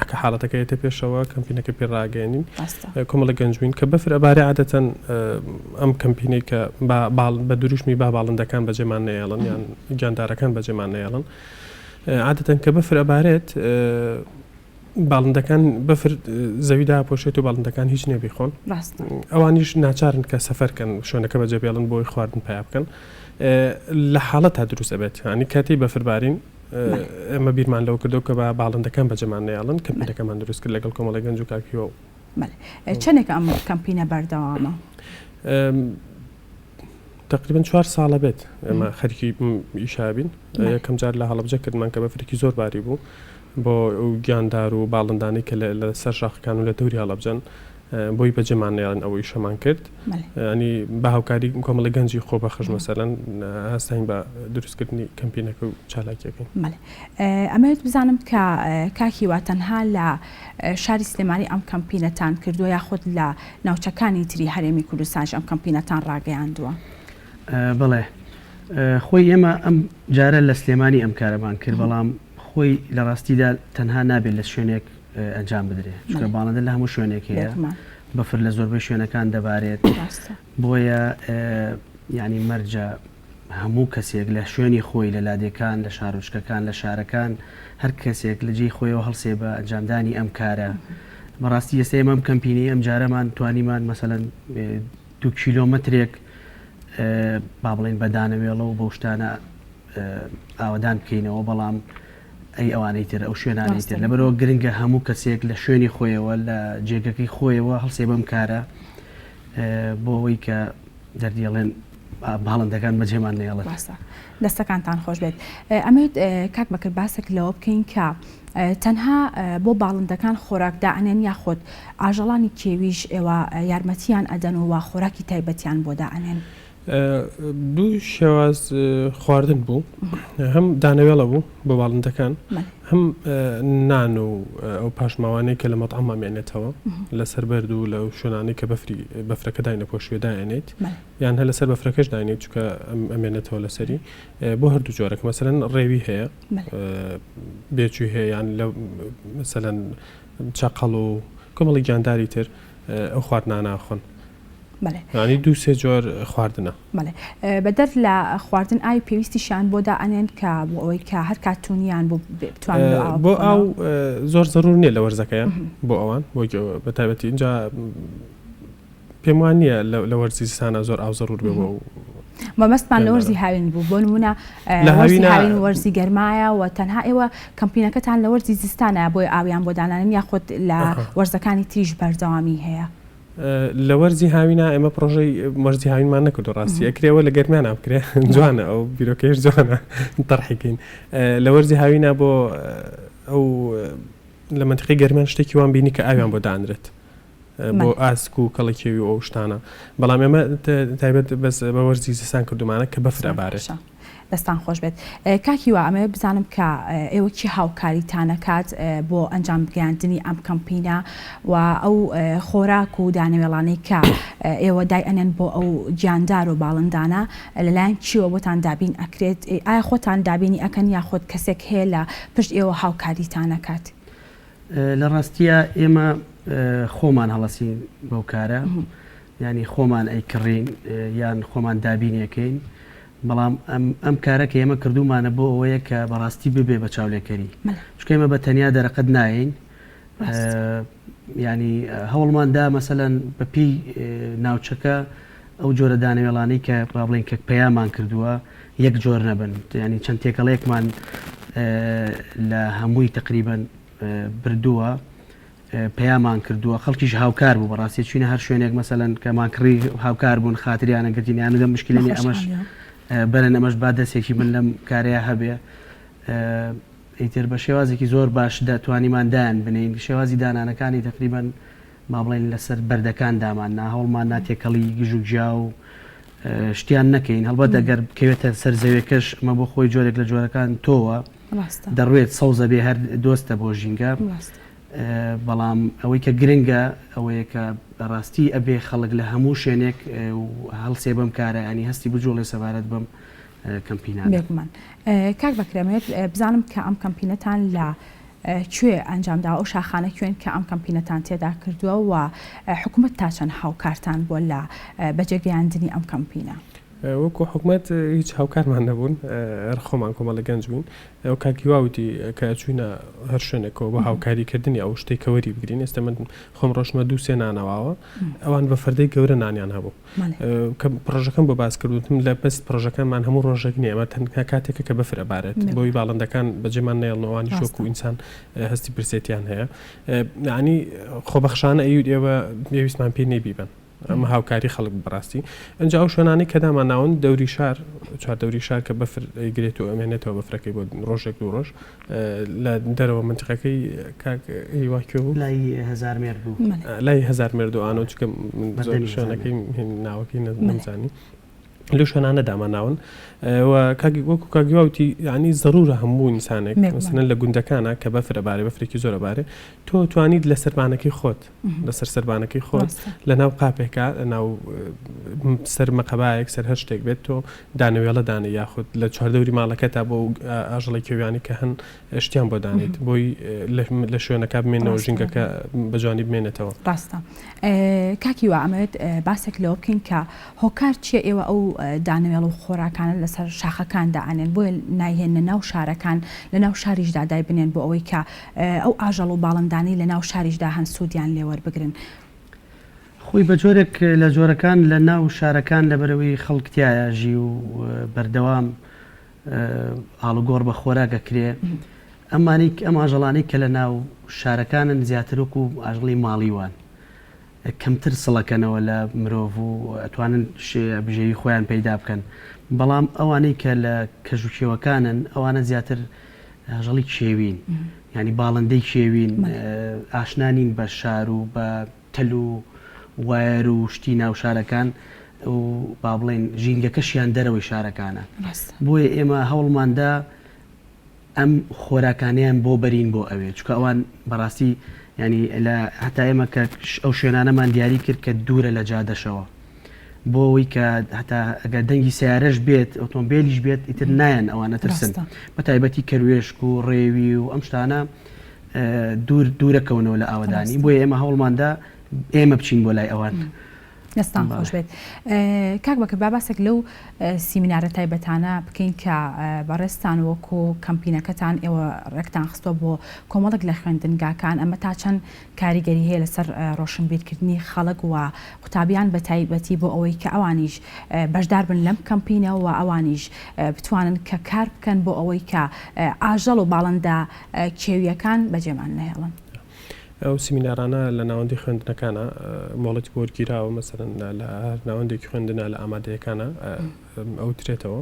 کە حاڵەتەکە یەتە پێشەوە کەمپینەکە پێ ڕاگەیەنین. کۆمەڵە گەنج بووین کە بەفر ئەبارێ عادەتەن ئەم کەمپینەی کە بە دروشمی با باڵندەکان بەجێمان نەیەڵن یان گیاندارەکان بەجێمان نەیەڵن عادەتەن کە بەفر ئەبارێت باڵندەکان بەفر زەوی داپۆشێت و باڵندەکان هیچ نییە بیخۆن ئەوانیش ناچارن کە سەفەر کەن شوێنەکە بەجێ بێڵن بۆی خواردن پیا بکەن لە حاڵەت تا دروست ئەبێت ینی کاتی بەفربارین ئێمە بیرمان لەوە کردەوە کە بە باڵندەکان بەجێمان نەیەڵن کەمپینەکەمان دروست کرد لەگەڵ کۆمەڵی گەنج و کاک هیوا و چەندێک ئەم کەمپینە بەردەوامە؟ تەقریبەن چوار ساڵە بێت ئێمە خەریکی ئیشا بین یەکەم جار لە هەڵەبجە کردمان کە بەفرێکی زۆر باری بوو بۆ گیاندار و باڵندانەی کە لە سەر شاخەکان و لە دەوری هەڵەبجەن بۆی بەجێمان نەیەڵن ئەو ئیشەمان کرد ینی بە هاوکاری کۆمەڵی گەنجی خۆبەخش مەسەلەن هەستاین بە دروستکردنی کەمپینەکە و چالاکیەکەی. ئەمەوێت بزانم کە کاک هیوا تەنها لە شاری سلێمانی ئەم کەمپینەتان کردووە یاخود لە ناوچەکانی تری هەرێمی کوردستانیش ئەم کەمپینەتان ڕاگەیاندووە؟ بەڵێ خۆی ئێمە ئەم جارە لە سلێمانی ئەم کارەمان کرد بەڵام خۆی لە ڕاستیدا تەنها نابێت لە شوێنێک ئەنجام بدرێت چونکە باڵندە لە هەموو شوێنێک هەیە. بەفر لە زۆربەی شوێنەکان دەبارێت بۆیە یانی مەرجە هەموو کەسێک لە شوێنی خۆی لە لادێکان لە شارۆچکەکان لە شارەکان هەر کەسێک لە جێی خۆیەوە هەڵسێ بە ئەنجامدانی ئەم کارە بەڕاستی ئێستا ئێمە ئەم کەمپینەی ئەم جارەمان توانیمان مەسەلەن دوو کیلۆمەترێک با بڵێین بە دانەوێڵە و بەو شتانە ئاوەدان بکەینەوە بەڵام ئەی ئەوانەی تر ئەو شوێنانەی تر لەبەرەوە گرنگە هەموو کەسێک لە شوێنی خۆیەوە لە جێگەکەی خۆیەوە هەڵسێ بەم کارە بۆ ئەوەی کە دەردیڵێن باڵندەکان بەجێمان نێڵن. ڕاستە دەستەکانتان خۆش بێت ئەمەوێت کاک بەکر باسێک لەوە بکەین کە تەنها بۆ باڵندەکان خۆراک دائەنێن یاخود ئاژەڵانی کێویش ئێوە یارمەتیان ئەدەن و خۆراکی تایبەتیان بۆ دائەنێن؟ دوو شێواز خواردن بوو هەم دانەوێڵە بوو بۆ باڵندەکان هەم نان و ئەو پاشماوانەی کە لە مەتعەم ئەمێنێتەوە لەسەر بەرد و لەو شوێنانەی کە بەفری بەفرەکە داینەپۆشیوە دایەنێیت یان هەر لەسەر بەفرەکەش داینێیت چونکە ئەمێنێتەوە لەسەری بۆ هەردوو جۆرەکە مەسەلەن ڕێوی هەیە بێچووی هەیە یان لە مەسەلەن چەقەڵ و کۆمەڵی گیانداری تر ئەو خواردنانە ئەخۆن. بەڵێ. یانی دوو سێ جۆر خواردنە. بەڵێ بەدەر لە خواردن ئاوی پێویستیشیان بۆ دائەنێن کە بۆ ئەوەی کە هەر کات تونیان بوو بتوانن لەو ئاوە بۆ ئاو زۆر زەرور نییە لە وەرزەکەیان بۆ ئەوان بۆ بە تایبەتی ئینجا پێم وان نییە لە وەرزی زستانە زۆر ئاو زەرور بێ بۆ مەبەستمان لە وەرزی هاوین بوو بۆ نمونە وەرزی هاوین وەرزی گەرمایە و تەنها ئێوە کەمپینەکەتان لە وەرزی زستانە بۆی ئاویان بۆ دانانن یاخود لە وەرزەکانی تریش بەردەوامی هەیە؟ لە وەرزی هاوینا ئێمە پرۆژەی وەرزی هاوینمان نەکردو ڕاستی ئەکرێ ئەوە لە گەرمیانا بکرێ جوانە ئەو بیرۆکەیش جوانە تەرحیکەین لە وەرزی هاوینا بۆ ئەو لە منتیقی گەرمیان شتێکی وان بینی کە ئاویان بۆ دانرێت بۆ ئاسک و کەڵەکێوی و ئەو شتانە بەڵام ئێمە تایبەت بەس بە وەرزی زستان کردومانە کە بەفر ئەبارێت. دەستان خۆش بێت کاک هیوا ئەمەوێت بزانم کە ئێوە کێ هاوکاریتان ئەکات بۆ ئەنجام گەیاندنی ئەم کەمپینە و ئەو خۆراک و دانەوێڵانەی کە ئێوە دای ئەنێن بۆ ئەو گیاندار و باڵندانە لەلایەن کیوە بۆتان دابین ئەکرێت ئایا خۆتان دابینی ئەکەن یاخود کەسێک هەیە لە پشت ئێوە هاوکاریتان ئەکات؟ لە ڕاستیا ئێمە خۆمان هەڵەسین بەو کارە یانی خۆمان ئەیکڕین یان خۆمان دابینی ئەکەین بەڵام ئەم ئەم کارە کە ئێمە کردوومانە بۆ ئەوەیە کە بەڕاستی ببێ بە چاولێکەری چونکە ئێمە بە تەنیا دەرەقەت نایەین ینی هەوڵمان دا مەسەلەن بە پێی ناوچەکە ئەو جۆرە دانەوێڵانەی کە با بڵێین کە پەیامان کردووە یەک جۆر نەبن ینی چەند تێکەڵەیەکمان لە هەمووی تقریبن بردووە پەیامان کردووە خەڵکیش هاوکار بوو بەڕاستی چوینە هەر شوێنێک مەسەلەن کەمان کڕی هاوکار بوون خاتریانە گرتین یان لەم مشکلە نیە ئەمەش بەرن ئەمەش با دەستێکی من لەم کارەیە هەبێ ئیتر بە شێوازێکی زۆر باش دەتوانیمان دایان بنین شێوازی دانانەکانی تقریبا با بڵێن لەسەر بەردەکان دامان نا هەوڵمان نا تێکەڵی گژ و گیا و شتیان نەکەین هەڵبەت ئەگەر بکەوێتە سەر زەوێکەش ئەمە بۆ خۆی جۆرێک لە جۆرەکان تۆوە دەڕوێت سەوزە بێ هەر دۆستە بۆ ژینگە بەڵام ئەوەی کە گرنگە ئەوەیە کە بەڕاستی ئەبێ خەڵک لە هەموو شوێنێک هەڵسێ بەم کارە ینی هەستی بجوڵێ سەبارەت بەم کەمپینانە. بێگومان کاک بەکر ئەمەوێت بزانم کە ئەم کەمپینەتان لە کوێ ئەنجام داوە ئەو شاخانە کوێن کە ئەم کەمپینەتان تێدا کردووە و حکومەت تا چەند هاوکارتان بووە لە بەجێگەیاندنی ئەم کەمپینە؟ وەکو حکومەت هیچ هاوکارمان نەبوون هەر خۆمان کۆمەڵە گەنج بووین ئەو کاک هیوا وتی کە ئەچووینە هەر شوێنێکەوە بۆ هاوکاری کردنی ئەو شتەی کە وەری بگرین ئێستا من خۆم ڕۆشتمە دوو سێ نانەواوە ئەوان بە فەردەی گەورە نانیان هەبوو کە پڕۆژەکەم بۆ باس کرد وتم لە بەس پڕۆژەکانمان هەموو ڕۆژێک نییە ئەمە تەنها کاتێکە کە بەفر ئەبارێت بۆی باڵندەکان بەجێمان نەیەڵن ئەوانیش وەکو ئینسان هەستی برسێتیان هەیە یعنی خۆبەخشانە ئەیوت ئێوە پێویستمان پێی نییە بیبەن ئەمە هاوکاری خەڵک بوو بەڕاستی ئەنجا ئەو شوێنانەی کە دامانناون دەوری شار چوار دەوری شار کە بەفر ئەیگرێت و ئەمێنێتەوە بەفرەکەی بۆ ڕۆژێک دوو ڕۆژ لە دەرەوە منتیقەکەی کاک هیوا کوێ بوو؟ لای هەزارمێرد بوو. لای هەزارمێرد و ئانۆ چونکە من زۆر شوێنەکەی ناوەکەی نەمزانی. لەو شوێنانە دامانناون و کاک وەکو کاک هیوا وتی یعنی زەرورە هەموو ئینسانێک مەسەلەن لە گوندەکانە کە بەفر ئەبارێ بەفرێکی زۆر ئەبارێ تۆ توانیت لە سەربانەکەی خۆت لەسەر سەربانەکەی خۆت لە ناو قاپێکا لە ناو سەر مەقەبایەک سەر هەر شتێک بێت تۆ دانەوێڵە دانێ یاخود لە چواردەوری ماڵەکەتا بۆ ئاژەڵە کێویانی کە هەن شتیان بۆ دانێیت بۆی لە شوێنەکە بمێنەوە ژینگەکە بە جوانی بمێنێتەوە. ڕاستە کاک هیوا ئەمەوێت باسێک لەوە بکەین کە هۆکار چیە ئێوە ئەو دانەوێڵ و خۆراکانە لەسەر شاخەکان دائەنێن بۆیە نایهێننە ناو شارەکان لەناو شاریشدا دایبنێن بۆ ئەوەی کە ئەو ئاژەڵ و باڵندانەی لەناو شاریشدا هەن سوودیان لێ وەربگرن؟ خۆی بە جۆرێک لە جۆرەکان لە ناو شارەکان لەبەرئەوەی خەڵک تیایا ژی و بەردەوام ئاڵوگۆڕ بە خۆراک ئەکرێ ئەمانەی ئەم ئاژەڵانەی کە لە ناو شارەکانن زیاتر وەکو ئاژەڵی ماڵی وان کەمتر سڵەکەنەوە لە مرۆڤ و ئەتوانن بژێوی خۆیان پەیدا بکەن بەڵام ئەوانەی کە لە کەژ و کێوەکانن ئەوانە زیاتر ئاژەڵی کێوین یعنی باڵندەی کێوین ئاشنا نین بە شار و بە تەل و وایەر و شتی ناو شارەکان و با بڵێین ژینگەکەشیان دەرەوەی شارەکانە بۆیە ئێمە هەوڵماندا ئەم خۆراکانەیان بۆ بەرین بۆ ئەوێ چونکە ئەوان بەڕاستی یانی لە هەتا ئێمە کە ئەو شوێنانەمان دیاری کرد کە دوورە لە جادەشەوە بۆ ئەوەی کە هەتا ئەگەر دەنگی سیارەش بێت ئۆتۆمبیلیش بێت ئیتر نایەن ئەوانە ترسن بە تایبەتی کەروێشک و ڕێوی و ئەم شتانە دوور دوورەکەونەوە لە ئاوەدانی بۆیە ئێمە هەوڵماندا ئێمە بچین بۆ لای ئەوان. دەستان خۆش بێت کاک بەکر با باسێک لەو سیمینارە تایبەتانە بکەین کە بەڕێزتان وەکو کەمپینەکەتان ئێوە ڕێکتان خستووە بۆ کۆمەڵێک لە خوێندنگاکان ئەمە تا چەند کاریگەری هەیە لەسەر ڕۆشنبیرکردنی خەڵک و قوتابیان بە تایبەتی بۆ ئەوەی کە ئەوانیش بەشدار بن لەم کەمپینە و ئەوانیش بتوانن کە کار بکەن بۆ ئەوەی کە ئاژەڵ و باڵندە کێوییەکان بەجێمان نەهێڵن. ئەو سیمینارانە لە ناوەندی خوێندنەکانە مۆڵەتی بۆ وەرگیراوە مەسەلەن لە هەر ناوەندێکی خوێندنە لە ئامادەیەکانە ئەوترێتەوە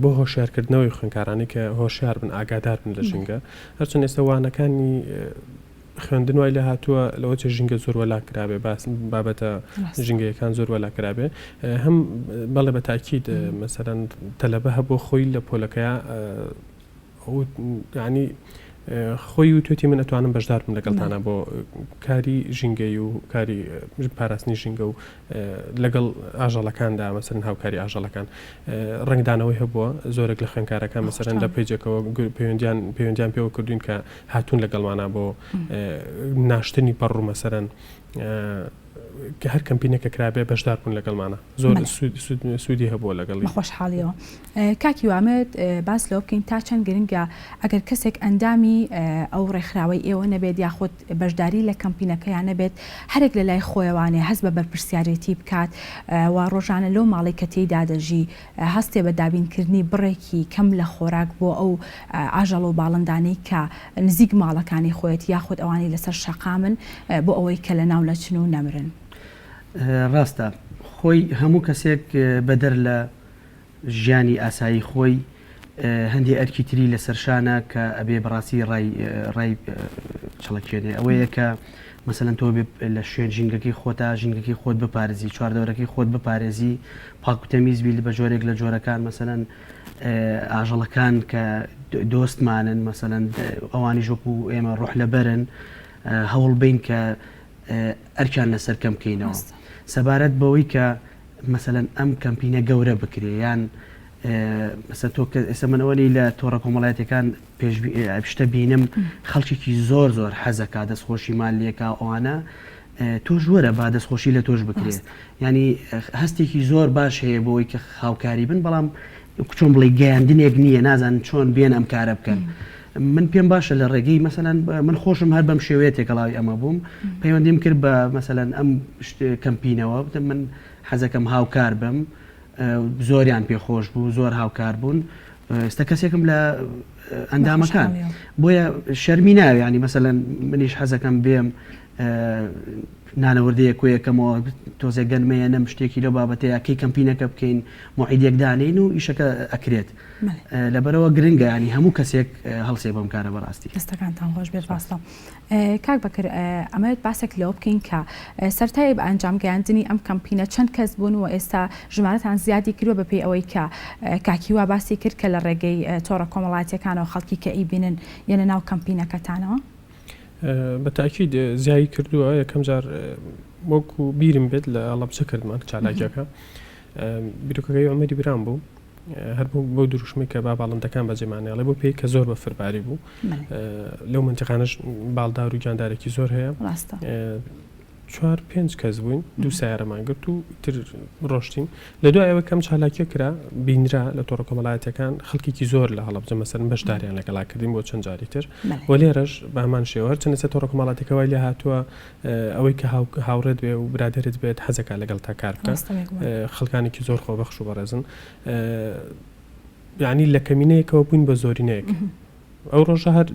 بۆ هۆشیارکردنەوەی خوێندکارانی کە هۆشیار بن ئاگادار بن لە ژینگە هەرچەند ئێستا وانەکانی خوێندن وای لە هاتووە لەوە چ ژینگە زۆر وەلا کرابێ باس بابەتە ژینگەیەکان زۆر وەلا کرابێ هەم بەڵێ بە تاکیید مەسەرەن تەلەبە هەبوو خۆی لە پۆلەکەیا یانی خۆی وتوێتی من ئەتوانم بەشدار بم لەگەڵتانە بۆ کاری ژینگەی و کاری پاراستنی ژینگە و لەگەڵ ئاژەڵەکاندا مەسەرن هاوکاری ئاژەڵەکان ڕنگدانەوەی هەبووە زۆرێک لە خوێنکارەکان مەسەرەن لە پەیجەکەەوە پەیوەندیان پەیوەندیان پێوە کردوین کە هاتوون لەگەڵمانە بۆ ناشتنی پەڕ و مەسەرەن کە هەر کەمپینێک کە کرابێ بەشدار بوون لەگەڵمانە زۆر سوودی هەبووە لەگەڵی. بە خۆشحاڵیەوە کاک هیوا ئەمەوێت باس لەوە بکەین تا چەند گرنگە ئەگەر کەسێک ئەندامی ئەو ڕێکخراوەی ئێوە نەبێت یاخود بەشداری لە کەمپینەکەیان نەبێت هەرێک لە لای خۆیەوانێ هەست بە بەرپرسیارێتی بکات و ڕۆژانە لەو ماڵەی کە تێیدا دەژی هەستێ بە دابینکردنی بڕێکی کەم لە خۆراک بۆ ئەو ئاژەڵ و باڵندانەی کە نزیک ماڵەکانی خۆیەتی یاخود ئەوانەی لەسەر شەقامن بۆ ئەوەی کە لەناو نەچن و نەمرن. ڕاستە خۆی هەموو کەسێک بەدەر لە ژیانی ئاسایی خۆی هەندێ ئەرکی تری لەسەر شانە کە ئەبێ بەڕاستی ڕای ڕای چڵەکێنێ ئەوەیە کە مەسەلەن تۆ بێ لە شوێن ژینگەکەی خۆتا ژینگەکەی خۆت بپارێزی چواردەورەکەی خۆت بپارێزی پاک و تەمیز بی بە جۆرێک لە جۆرەکان مەسەلەن ئاژەڵەکان کە دۆستمانن مەسەلەن ئەوانیش وەکو ئێمە ڕۆح لەبەرن هەوڵ بین کە ئەرکیان لەسەر کەم بکەینەوە سەبارەت بەوەی کە مەسەلەن ئەم کەمپینە گەورە بکرێ یان مەسەلەن تۆ کە ئێستا من ئەوەنی لە تۆڕە کۆمەڵایەتیەکان پێش شتە بینم خەڵکێکی زۆر زۆر حەزەکا دەستخۆشیمان لێکا ئەوانە تۆش وەرە با دەستخۆشی لە تۆش بکرێ ینی هەستێکی زۆر باش هەیە بۆی کە هاوکاری بن بەڵام چۆن بڵێ گەیاندنێک نییە نازانن چۆن بێن ئەم کارە بکەن من پێم باشە لە ڕێگەی مەسەلەن من خۆشم هەر بەم شێوەیە تێکەڵاوی ئەمە بووم پەیوەندیم کرد بە مەسەلەن ئەم کەمپینەوە بتم من حەزەکەم هاوکار بم زۆریان پێخۆش بوو زۆر هاوکار بوون ئێستا کەسێکم لە ئەندامەکان بۆیە شەرمی ناوێ ینی مەسەلەن منیش حەزەکەم بێم. نانەوردەیەک کۆیەکەمەوە تۆزێک گەنمەیەنم شتێکی لەو بابەتەیە کەی کەمپینەکە بکەین موعیدێک دانێین و ئیشەکە ئەکرێت لەبەرەوە گرنگە ینی هەموو کەسێک هەڵسێ بەم کارە بەڕاستی. دەستەکانتان خۆش بێت ڕاستە کاک بەکر ئەمەوێت باسێک لەوە بکەین کە سەرتای بە ئەنجام گەیاندنی ئەم کەمپینە چەند کەس بوون و ئێستا ژمارەتان زیادی کردوە بەپێی ئەوەی کە کاک هیوا باسی کرد کە لە ڕێگەی تۆڕە کۆمەڵایەتیەکانەوە خەڵکی کە ئەیبینن یەنە ناو کەمپینەکەتانەوە؟ بە تاکید زیایی کردووە یەکەم جار وەکو بیرم بێت لە هەڵەبجە کردمان چالاکیەکە بیرۆکەکەی عومەری برام بوو هەر بۆ دروشمی کە با باڵندەکان بەجێمانێڵێ بۆ پێی کە زۆر بە فرباری بوو لەو منتیقانش باڵدار و گیاندارێکی زۆر هەیە ڕاستە چوار پێنج کەس بووین دوو سیارەمان گرت و تر ڕۆشتین لە دوای ئەوە کەم چالاکیە کرا بینرا لە تۆڕە کۆمەڵایەتەکان خەڵکێکی زۆر لە هەڵەبجە مەسەرن بەشداریان لەگەڵا کردین بۆ چەند جاری تر و لێرەش بەهەمان شێوە هەرچەند ئێستا تۆڕە کۆمەڵاتەکە وای لێ هاتووە ئەوەی کە هاوڕێت بێ و برادەرت بێت حەزەکا لەگەڵ تا کار بکە خەڵکانێکی زۆر خۆبەخش و بەڕێزن یعنی لە کەمینەیەکەوە بووین بە زۆرینەیەک ئەو ڕۆژە هەر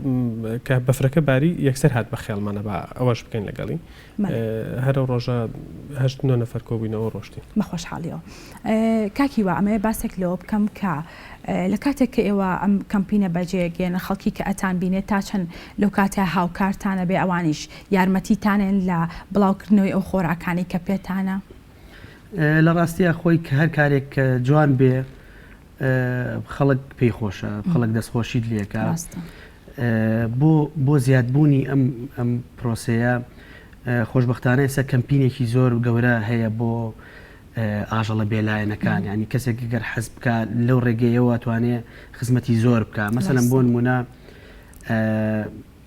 کە بەفرەکە باری یەکسەر هات بە خێڵمانە با ئەوەش بکەین لەگەڵی هەر ئەو ڕۆژە هەشت نۆ نەفەر کۆبووینەوە ڕۆشتین. بە خۆشحاڵیەوە کاک هیوا ئەمەوێ باسێک لەوە بکەم کە لە کاتێک کە ئێوە ئەم کەمپینە بەجێگەیەنن خەڵکی کە ئەتان بینێت تا چەند لەو کاتە هاوکارتانە بێ ئەوانیش یارمەتیتانێن لە بڵاوکردنەوەی ئەو خۆراکانەی کە پێتانە؟ لە ڕاستیا خۆی کە هەر کارێک کە جوان بێ خەڵک پێی خۆشە خەڵک دەستخۆشیت لێکا بۆ بۆ زیادبوونی ئەم ئەم پرۆسەیە خۆشببختانە ئێستا کەمپینێکی زۆر گەورە هەیە بۆ ئاژەڵە بێلایەنەکان ینی کەسێک گەر حەز بکە لەو ڕێگەیەوە توانێ خزمەتی زۆر بکە مەسەلەن بۆ نمونە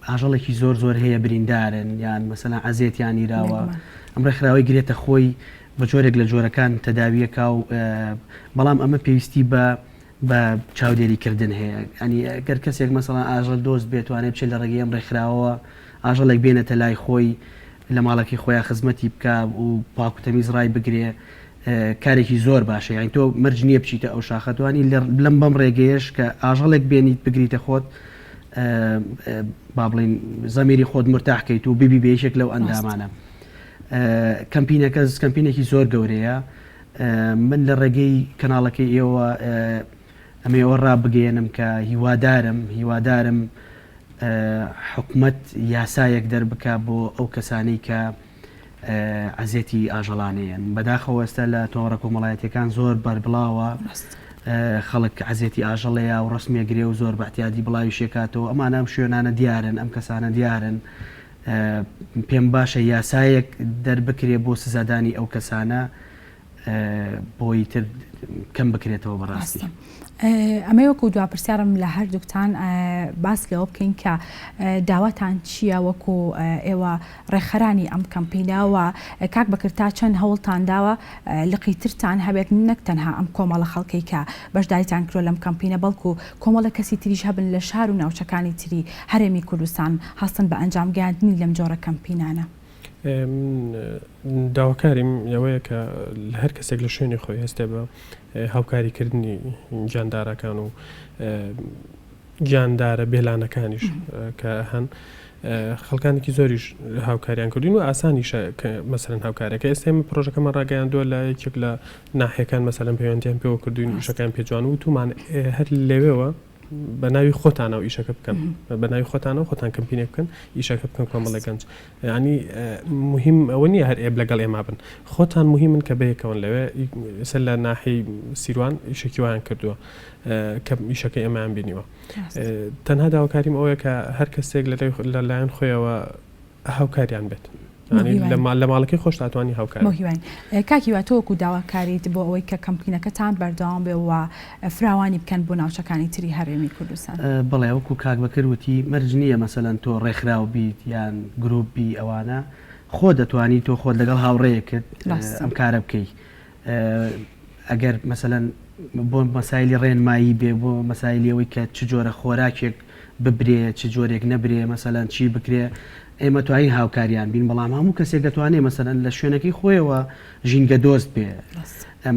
ئاژەڵێکی زۆر زۆر هەیە بریندارن یان مەسەلەن عەزێتیان نیراوە ئەم ڕێکخراوەی گرێتە خۆی بە جۆرێک لە جۆرەکان تەداویەکا و بەڵام ئەمە پێویستی بە بە چاودێریکردن هەیە ئەنی گەر کەسێک مەسەڵان ئاژەڵ دۆست بێتوانێت بچێت لە ڕێگەی ئەم ڕێکخراوەوە ئاژەڵێک بێنێتە لای خۆی لە ماڵەکەی خۆیان خزمەتی بکە و پاک و تەمیز ڕای بگرێ کارێکی زۆر باشە یانی تۆ مەرج نییە بچیتە ئەو شاخە توانی لەم بەم ڕێگەیەش کە ئاژەڵێک بێنیت بگریتە خۆت با بڵین زەمیری خۆت مرتاح کەیت و ببی بە یەکێک لەو ئەندامانە کەمپینەکە کەمپینێکی زۆر گەورەیە من لە ڕێگەی کەناڵەکەی ئێوە ئەمەوە ڕابگەێنم کە هیوادارم هیوادارم حکومت یاسایەک دەربکە بۆ ئەو کەسانی کە عەزێتی ئاژەڵانەیەن بەداخەوە ئێستا لە تۆڕە کۆمەڵایەتیەکان زۆر بەربڵاوە خەڵک عەزێتی ئاژەڵەیە و ڕسمێ گرێ و زۆر بەعتیادی بڵاویشێکاتەوە ئەمانە ئەم شوێنانە دیارن ئەم کەسانە دیارن پێم باشە یاسایەک دەربکرێ بۆ سزادانی ئەو کەسانە بۆی تر کەم بکرێتەوە بەڕاستی. ئەمەی وەکو دوا پرسیارم لە هەردووکتان باس لەوە بکەین کە داواتان چییە وەکو ئێوە ڕێکخەرانی ئەم کەمپینە و کاک بەکر تا چەند هەوڵتان داوە لقی ترتان هەبێت نەک تەنها ئەم کۆمەڵە خەڵکەی کە بەشداریتان کردوە لەم کەمپینە بەڵکو کۆمەڵە کەسی تریش هەبن لە شار و ناوچەکانی تری هەرێمی کوردستان هەستن بە ئەنجام گەیاندنی لەم جۆرە کەمپینانە. من داواکاریم ئەوەیە کە هەر کەسێک لە شوێنی خۆی هەستێ بە هاوکاریکردنی گیاندارەکان و گیاندارە بێلانەکانیش کە هەن خەڵکانێکی زۆریش هاوکاریان کردوین و ئاسانیشە کە مەسەرەن هاوکارەکە ئێستا ئێمە پرۆژەکەمان ڕاگەیاندووە لە یەکێک لە ناحیەکان مەسەلەن پەیوەندیان پێوە کردوین ئیشەکان پێ جوان وتومان هەر لەوێوە بە ناوی خۆتانەوە ئیشەکە بکەن بە ناوی خۆتانەوە خۆتان کەمپینێک بکەن ئیشەکە بکەن کۆمەڵە گەنج ینی مهم ئەوە نییە هەر ئێب لەگەڵ ئێمە بن خۆتان مهمن کە بەیەکەوەن لەوێ سەر لە ناحی سیروان ئیشەکی وایان کردووە کە ئیشەکە ئێمەیان بینیوە تەنها داواکاریم ئەوەیە کە هەر کەسێک لەلایەن خۆیەوە هاوکاریان بێت لە ماڵەکەی خۆش تاتوانی هاوکار هیواین کاکی وا تۆ وەکو داواکاریت بۆ ئەوەی کە کەمپینەکەتان بەردەوام بێ و فراوانی بکەن بۆ ناوچەکانی تری هەرێمی کوردستان. بەڵێ وەکو کاک بەکر وتی مەرج نییە مەسەلەن تۆ ڕێکخراو بیت یان گروپ بی ئەوانە خۆت دەتوانی تۆ خۆت لەگەڵ هاوڕێیەکت ئەم کارە بکەی ئەگەر مەسەلەن بۆ مەسایلی ڕێنمایی بێ بۆ مەسایلی ئەوەی کە چ جۆرە خۆراکێک ببرێ چ جۆرێک نەبرێ مەسەلەن چی بکرێ ئێمە توانین هاوکاریان بین بەڵام هەموو کەسێک دەتوانێ مەسەلەن لە شوێنەکەی خۆیەوە ژینگە دۆست بێ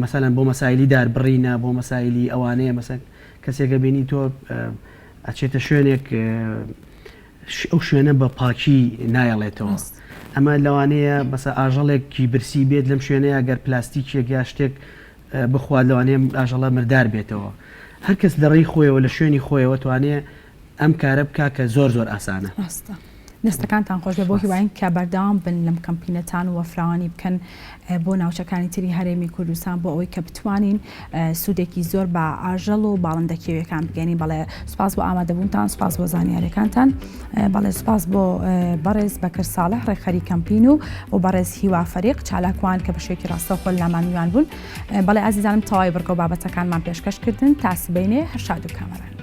مەسەلەن بۆ مەسایلی دار بڕینە بۆ مەسایلی ئەوانەیە مەسەن کەسێکە بینی تۆ ئەچێتە شوێنێک. ئەو شوێنە بە پاکی نایەڵێتەوە. ئەمە لەوانەیە مەسە ئاژەڵێکی برسی بێت لەم شوێنەیە گەر پلاستیکێک یا شتێک بخوات لەوانەیە ئاژەڵە مردار بێتەوە. هەر کەس لە ڕێی خۆیەوە لە شوێنی خۆیەوە توانێ ئەم کارە بکا کە زۆر زۆر ئاسانە. ڕاستە. دەستەکانتان خۆش بێت بۆ هیواین کە بەردەوام بن لەم کەمپینەتان و فراوانی بکەن بۆ ناوچەکانی تری هەرێمی کوردستان بۆ ئەوەی کە بتوانین سوودێکی زۆر بە ئاژەڵ و باڵندە کێویەکان بگەێنین بەڵێ سوپاس بۆ ئامادەبوونتان سوپاس بۆ زانیاریەکانتان بەڵێ سوپاس بۆ بەڕێز بەکر ساڵح ڕێکخەری کەمپین و و بەڕێز هیوا فەریق چالاکوان کە بە شێوەیەکی ڕاستەوخۆ لامان میوان بوون بەڵێ ئازیزانم تەواوی بڕگە و بابەتەکانمان پێشکەش کردن تا سبەینێ هەر شاد و کامەران.